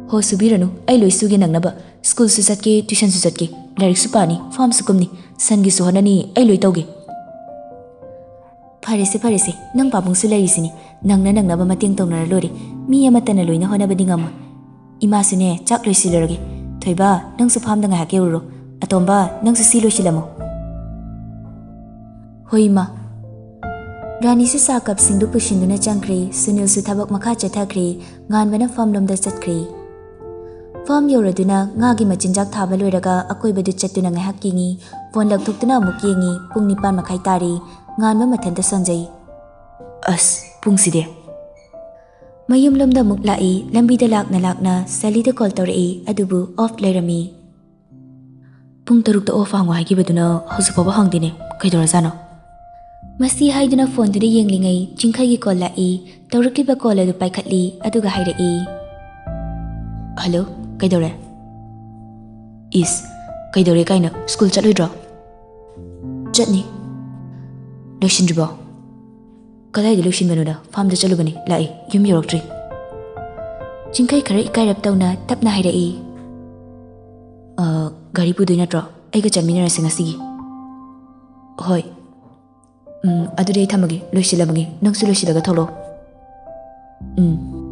"ꯍꯣ, ꯁꯨꯕꯤꯔꯅꯨ, ꯑꯩ ꯂꯣꯏ ꯁꯨꯒꯦ ꯅꯪꯅꯕ꯫ ꯁ꯭ꯀꯨꯜꯁꯨ ꯆꯠꯀꯦ, ꯇ꯭ꯌꯨꯁꯟꯁꯨ ꯆꯠꯀꯦ, ꯂꯥꯏꯔꯤꯛꯁꯨ ꯄꯥꯅꯤ, ꯐꯥꯝꯁꯨ ꯀꯨꯝꯅꯤ, ꯁꯟꯒꯤꯁꯨ ꯍꯣꯠꯅꯅꯤ, ꯑꯩ ꯂꯣꯏ ꯇꯧꯒꯦ꯫" "ꯐꯔꯦꯁꯦ, ꯐꯔꯦꯁꯦ, ꯅꯪ ꯄꯥꯕꯨꯡꯁꯨ ꯂꯩꯔꯤꯁꯤꯅꯤ, ꯅꯪꯅ ꯅꯪꯅꯕ ꯃꯇꯦꯡ ꯇꯧꯅꯔ ꯂꯣꯏꯔꯦ꯫ ꯃꯤ ꯑꯃꯠꯇꯅ ꯂꯣꯏꯅ ꯍꯣꯠꯅꯕꯗꯤ ꯉꯝꯃꯣꯏ꯫" "ꯏꯃꯥꯁꯨꯅꯦ, ꯆꯥꯛ ꯂꯣꯏꯁꯤꯜꯂꯨꯔꯒꯦ꯫ ꯊꯣꯏꯕ, ꯅꯪꯁꯨ ꯐꯥꯝꯗ ꯉꯥꯏꯍꯥꯛ ꯌꯧꯔꯨꯔꯣ꯫ ꯑꯇꯣꯝꯕ, ꯅꯪꯁꯨ ꯁꯤ ꯂꯣꯏꯁꯤꯜꯂꯝꯃꯣ꯫" "ꯍꯣꯏ, ꯏꯃꯥ꯫" ꯔꯥꯅꯤꯁꯨ ꯆꯥ ꯀꯞꯁꯤꯡꯗꯨ ꯄꯨꯁꯤꯟꯗꯨꯅ ꯆꯪꯈ꯭ꯔꯦ꯫ ꯁꯨꯅꯤꯜꯁꯨ ꯊꯕꯛ ꯃꯈꯥ ꯆꯠꯊꯈ꯭ꯔꯦ꯫ ꯉꯥꯟꯕꯅ ꯐꯥꯝꯂꯣꯝꯗ ꯆꯠꯈ꯭ꯔꯦ꯫ ꯐꯥꯝ ꯌꯧꯔꯗꯨꯅ ꯉꯥꯒꯤ ꯃꯆꯤꯟꯖꯥꯛ ꯊꯥꯕ ꯂꯣꯏꯔꯒ ꯑꯀꯣꯏꯕꯗꯨ ꯆꯠꯇꯨꯅ ꯉꯥꯏꯍꯥꯛ ꯌꯦꯡꯉꯤ꯫ ꯐꯣꯟ ꯂꯧꯊꯣꯛꯇꯨꯅ ꯑꯃꯨꯛ ꯌꯦꯡꯉꯤ꯫ ꯄꯨꯡ ꯅꯤꯄꯥꯟ ꯃꯈꯥꯏ ꯇꯥꯔꯦ꯫ ꯉꯥꯟꯕ ꯃꯊꯟꯇ ꯁꯣꯟꯖꯩ꯫ "ꯑꯁ, ꯄꯨꯡꯁꯤꯗꯤ!" ꯃꯌꯨꯝꯂꯣꯝꯗ ꯑꯃꯨꯛ ꯂꯥꯛꯏ꯫ ꯂꯝꯕꯤꯗ ꯂꯥꯛꯅ ꯂꯥꯛꯅ ꯁꯂꯤꯗ ꯀꯣꯜ ꯇꯧꯔꯛꯏ, ꯑꯗꯨꯕꯨ ꯑꯣꯐ ꯂꯩꯔꯝꯃꯤ꯫ "ꯄꯨꯡ ꯇꯔꯨꯛꯇ ꯑꯣꯐ ꯍꯥꯡꯉꯣ ꯍꯥꯏꯈꯤꯕꯗꯨꯅ ꯍꯧꯖꯤꯛ ꯐꯥꯎꯕ ꯍꯥꯡꯗꯦꯅꯦ, ꯀꯩꯗꯧꯔꯖꯥꯠꯅꯣ?" ꯃꯁꯤ ꯍꯥꯏꯗꯨꯅ ꯐꯣꯟꯗꯨꯗ ꯌꯦꯡꯂꯤꯉꯩ ꯆꯤꯡꯈꯩꯒꯤ ꯀꯣꯜ ꯂꯥꯛꯏ꯫ ꯇꯧꯔꯛꯂꯤꯕ ꯀꯣꯜ ꯑꯗꯨ ꯄꯥꯏꯈꯠꯂꯤ, ꯑꯗꯨꯒ ꯍꯥꯏꯔꯛꯏ꯫ "ꯍꯜꯂꯣ, ꯀꯩꯗꯧꯔꯦ?" "ꯏꯁ, ꯀꯩꯗꯧꯔꯦ ꯀꯥꯏꯅ, ꯁ꯭ꯀꯨꯜ ꯆꯠꯂꯣꯏꯗ꯭ꯔꯣ?" "ꯆꯠꯅꯤ꯫" "ꯂꯣꯏꯁꯤꯟꯗ꯭ꯔꯤꯕꯣ?" "ꯀꯗꯥꯏꯗ ꯂꯣꯏꯁꯤꯟꯕꯅꯣꯗ, ꯐꯥꯝꯗ ꯆꯠꯂꯨꯕꯅꯤ, ꯂꯥꯛꯏ, ꯌꯨꯝ ꯌꯧꯔꯛꯇ꯭ꯔꯤ꯫" ꯆꯤꯡꯈꯩ ꯈꯔ ꯏꯀꯥꯏꯔꯞ ꯇꯧꯅ ꯇꯞꯅ ꯍꯥꯏꯔꯛꯏ꯫ "ꯑ, ꯒꯥꯔꯤ ꯄꯨꯗꯣꯏ ꯅꯠꯇ꯭ꯔꯣ? ꯑꯩꯒ ꯆꯠꯃꯤꯟꯅꯔꯁꯤ ꯉꯁꯤꯒꯤ꯫" "ꯍꯣꯏ꯫ ꯎꯝ, ꯑꯗꯨꯗꯤ ꯑꯩ ꯊꯝꯃꯒꯦ, ꯂꯣꯏꯁꯤꯜꯂꯝꯃꯒꯦ, ꯅꯪꯁꯨ ꯂꯣꯏꯁꯤꯜꯂꯒ ꯊꯣꯛꯂꯛꯑꯣ꯫" "ꯎꯝ꯫"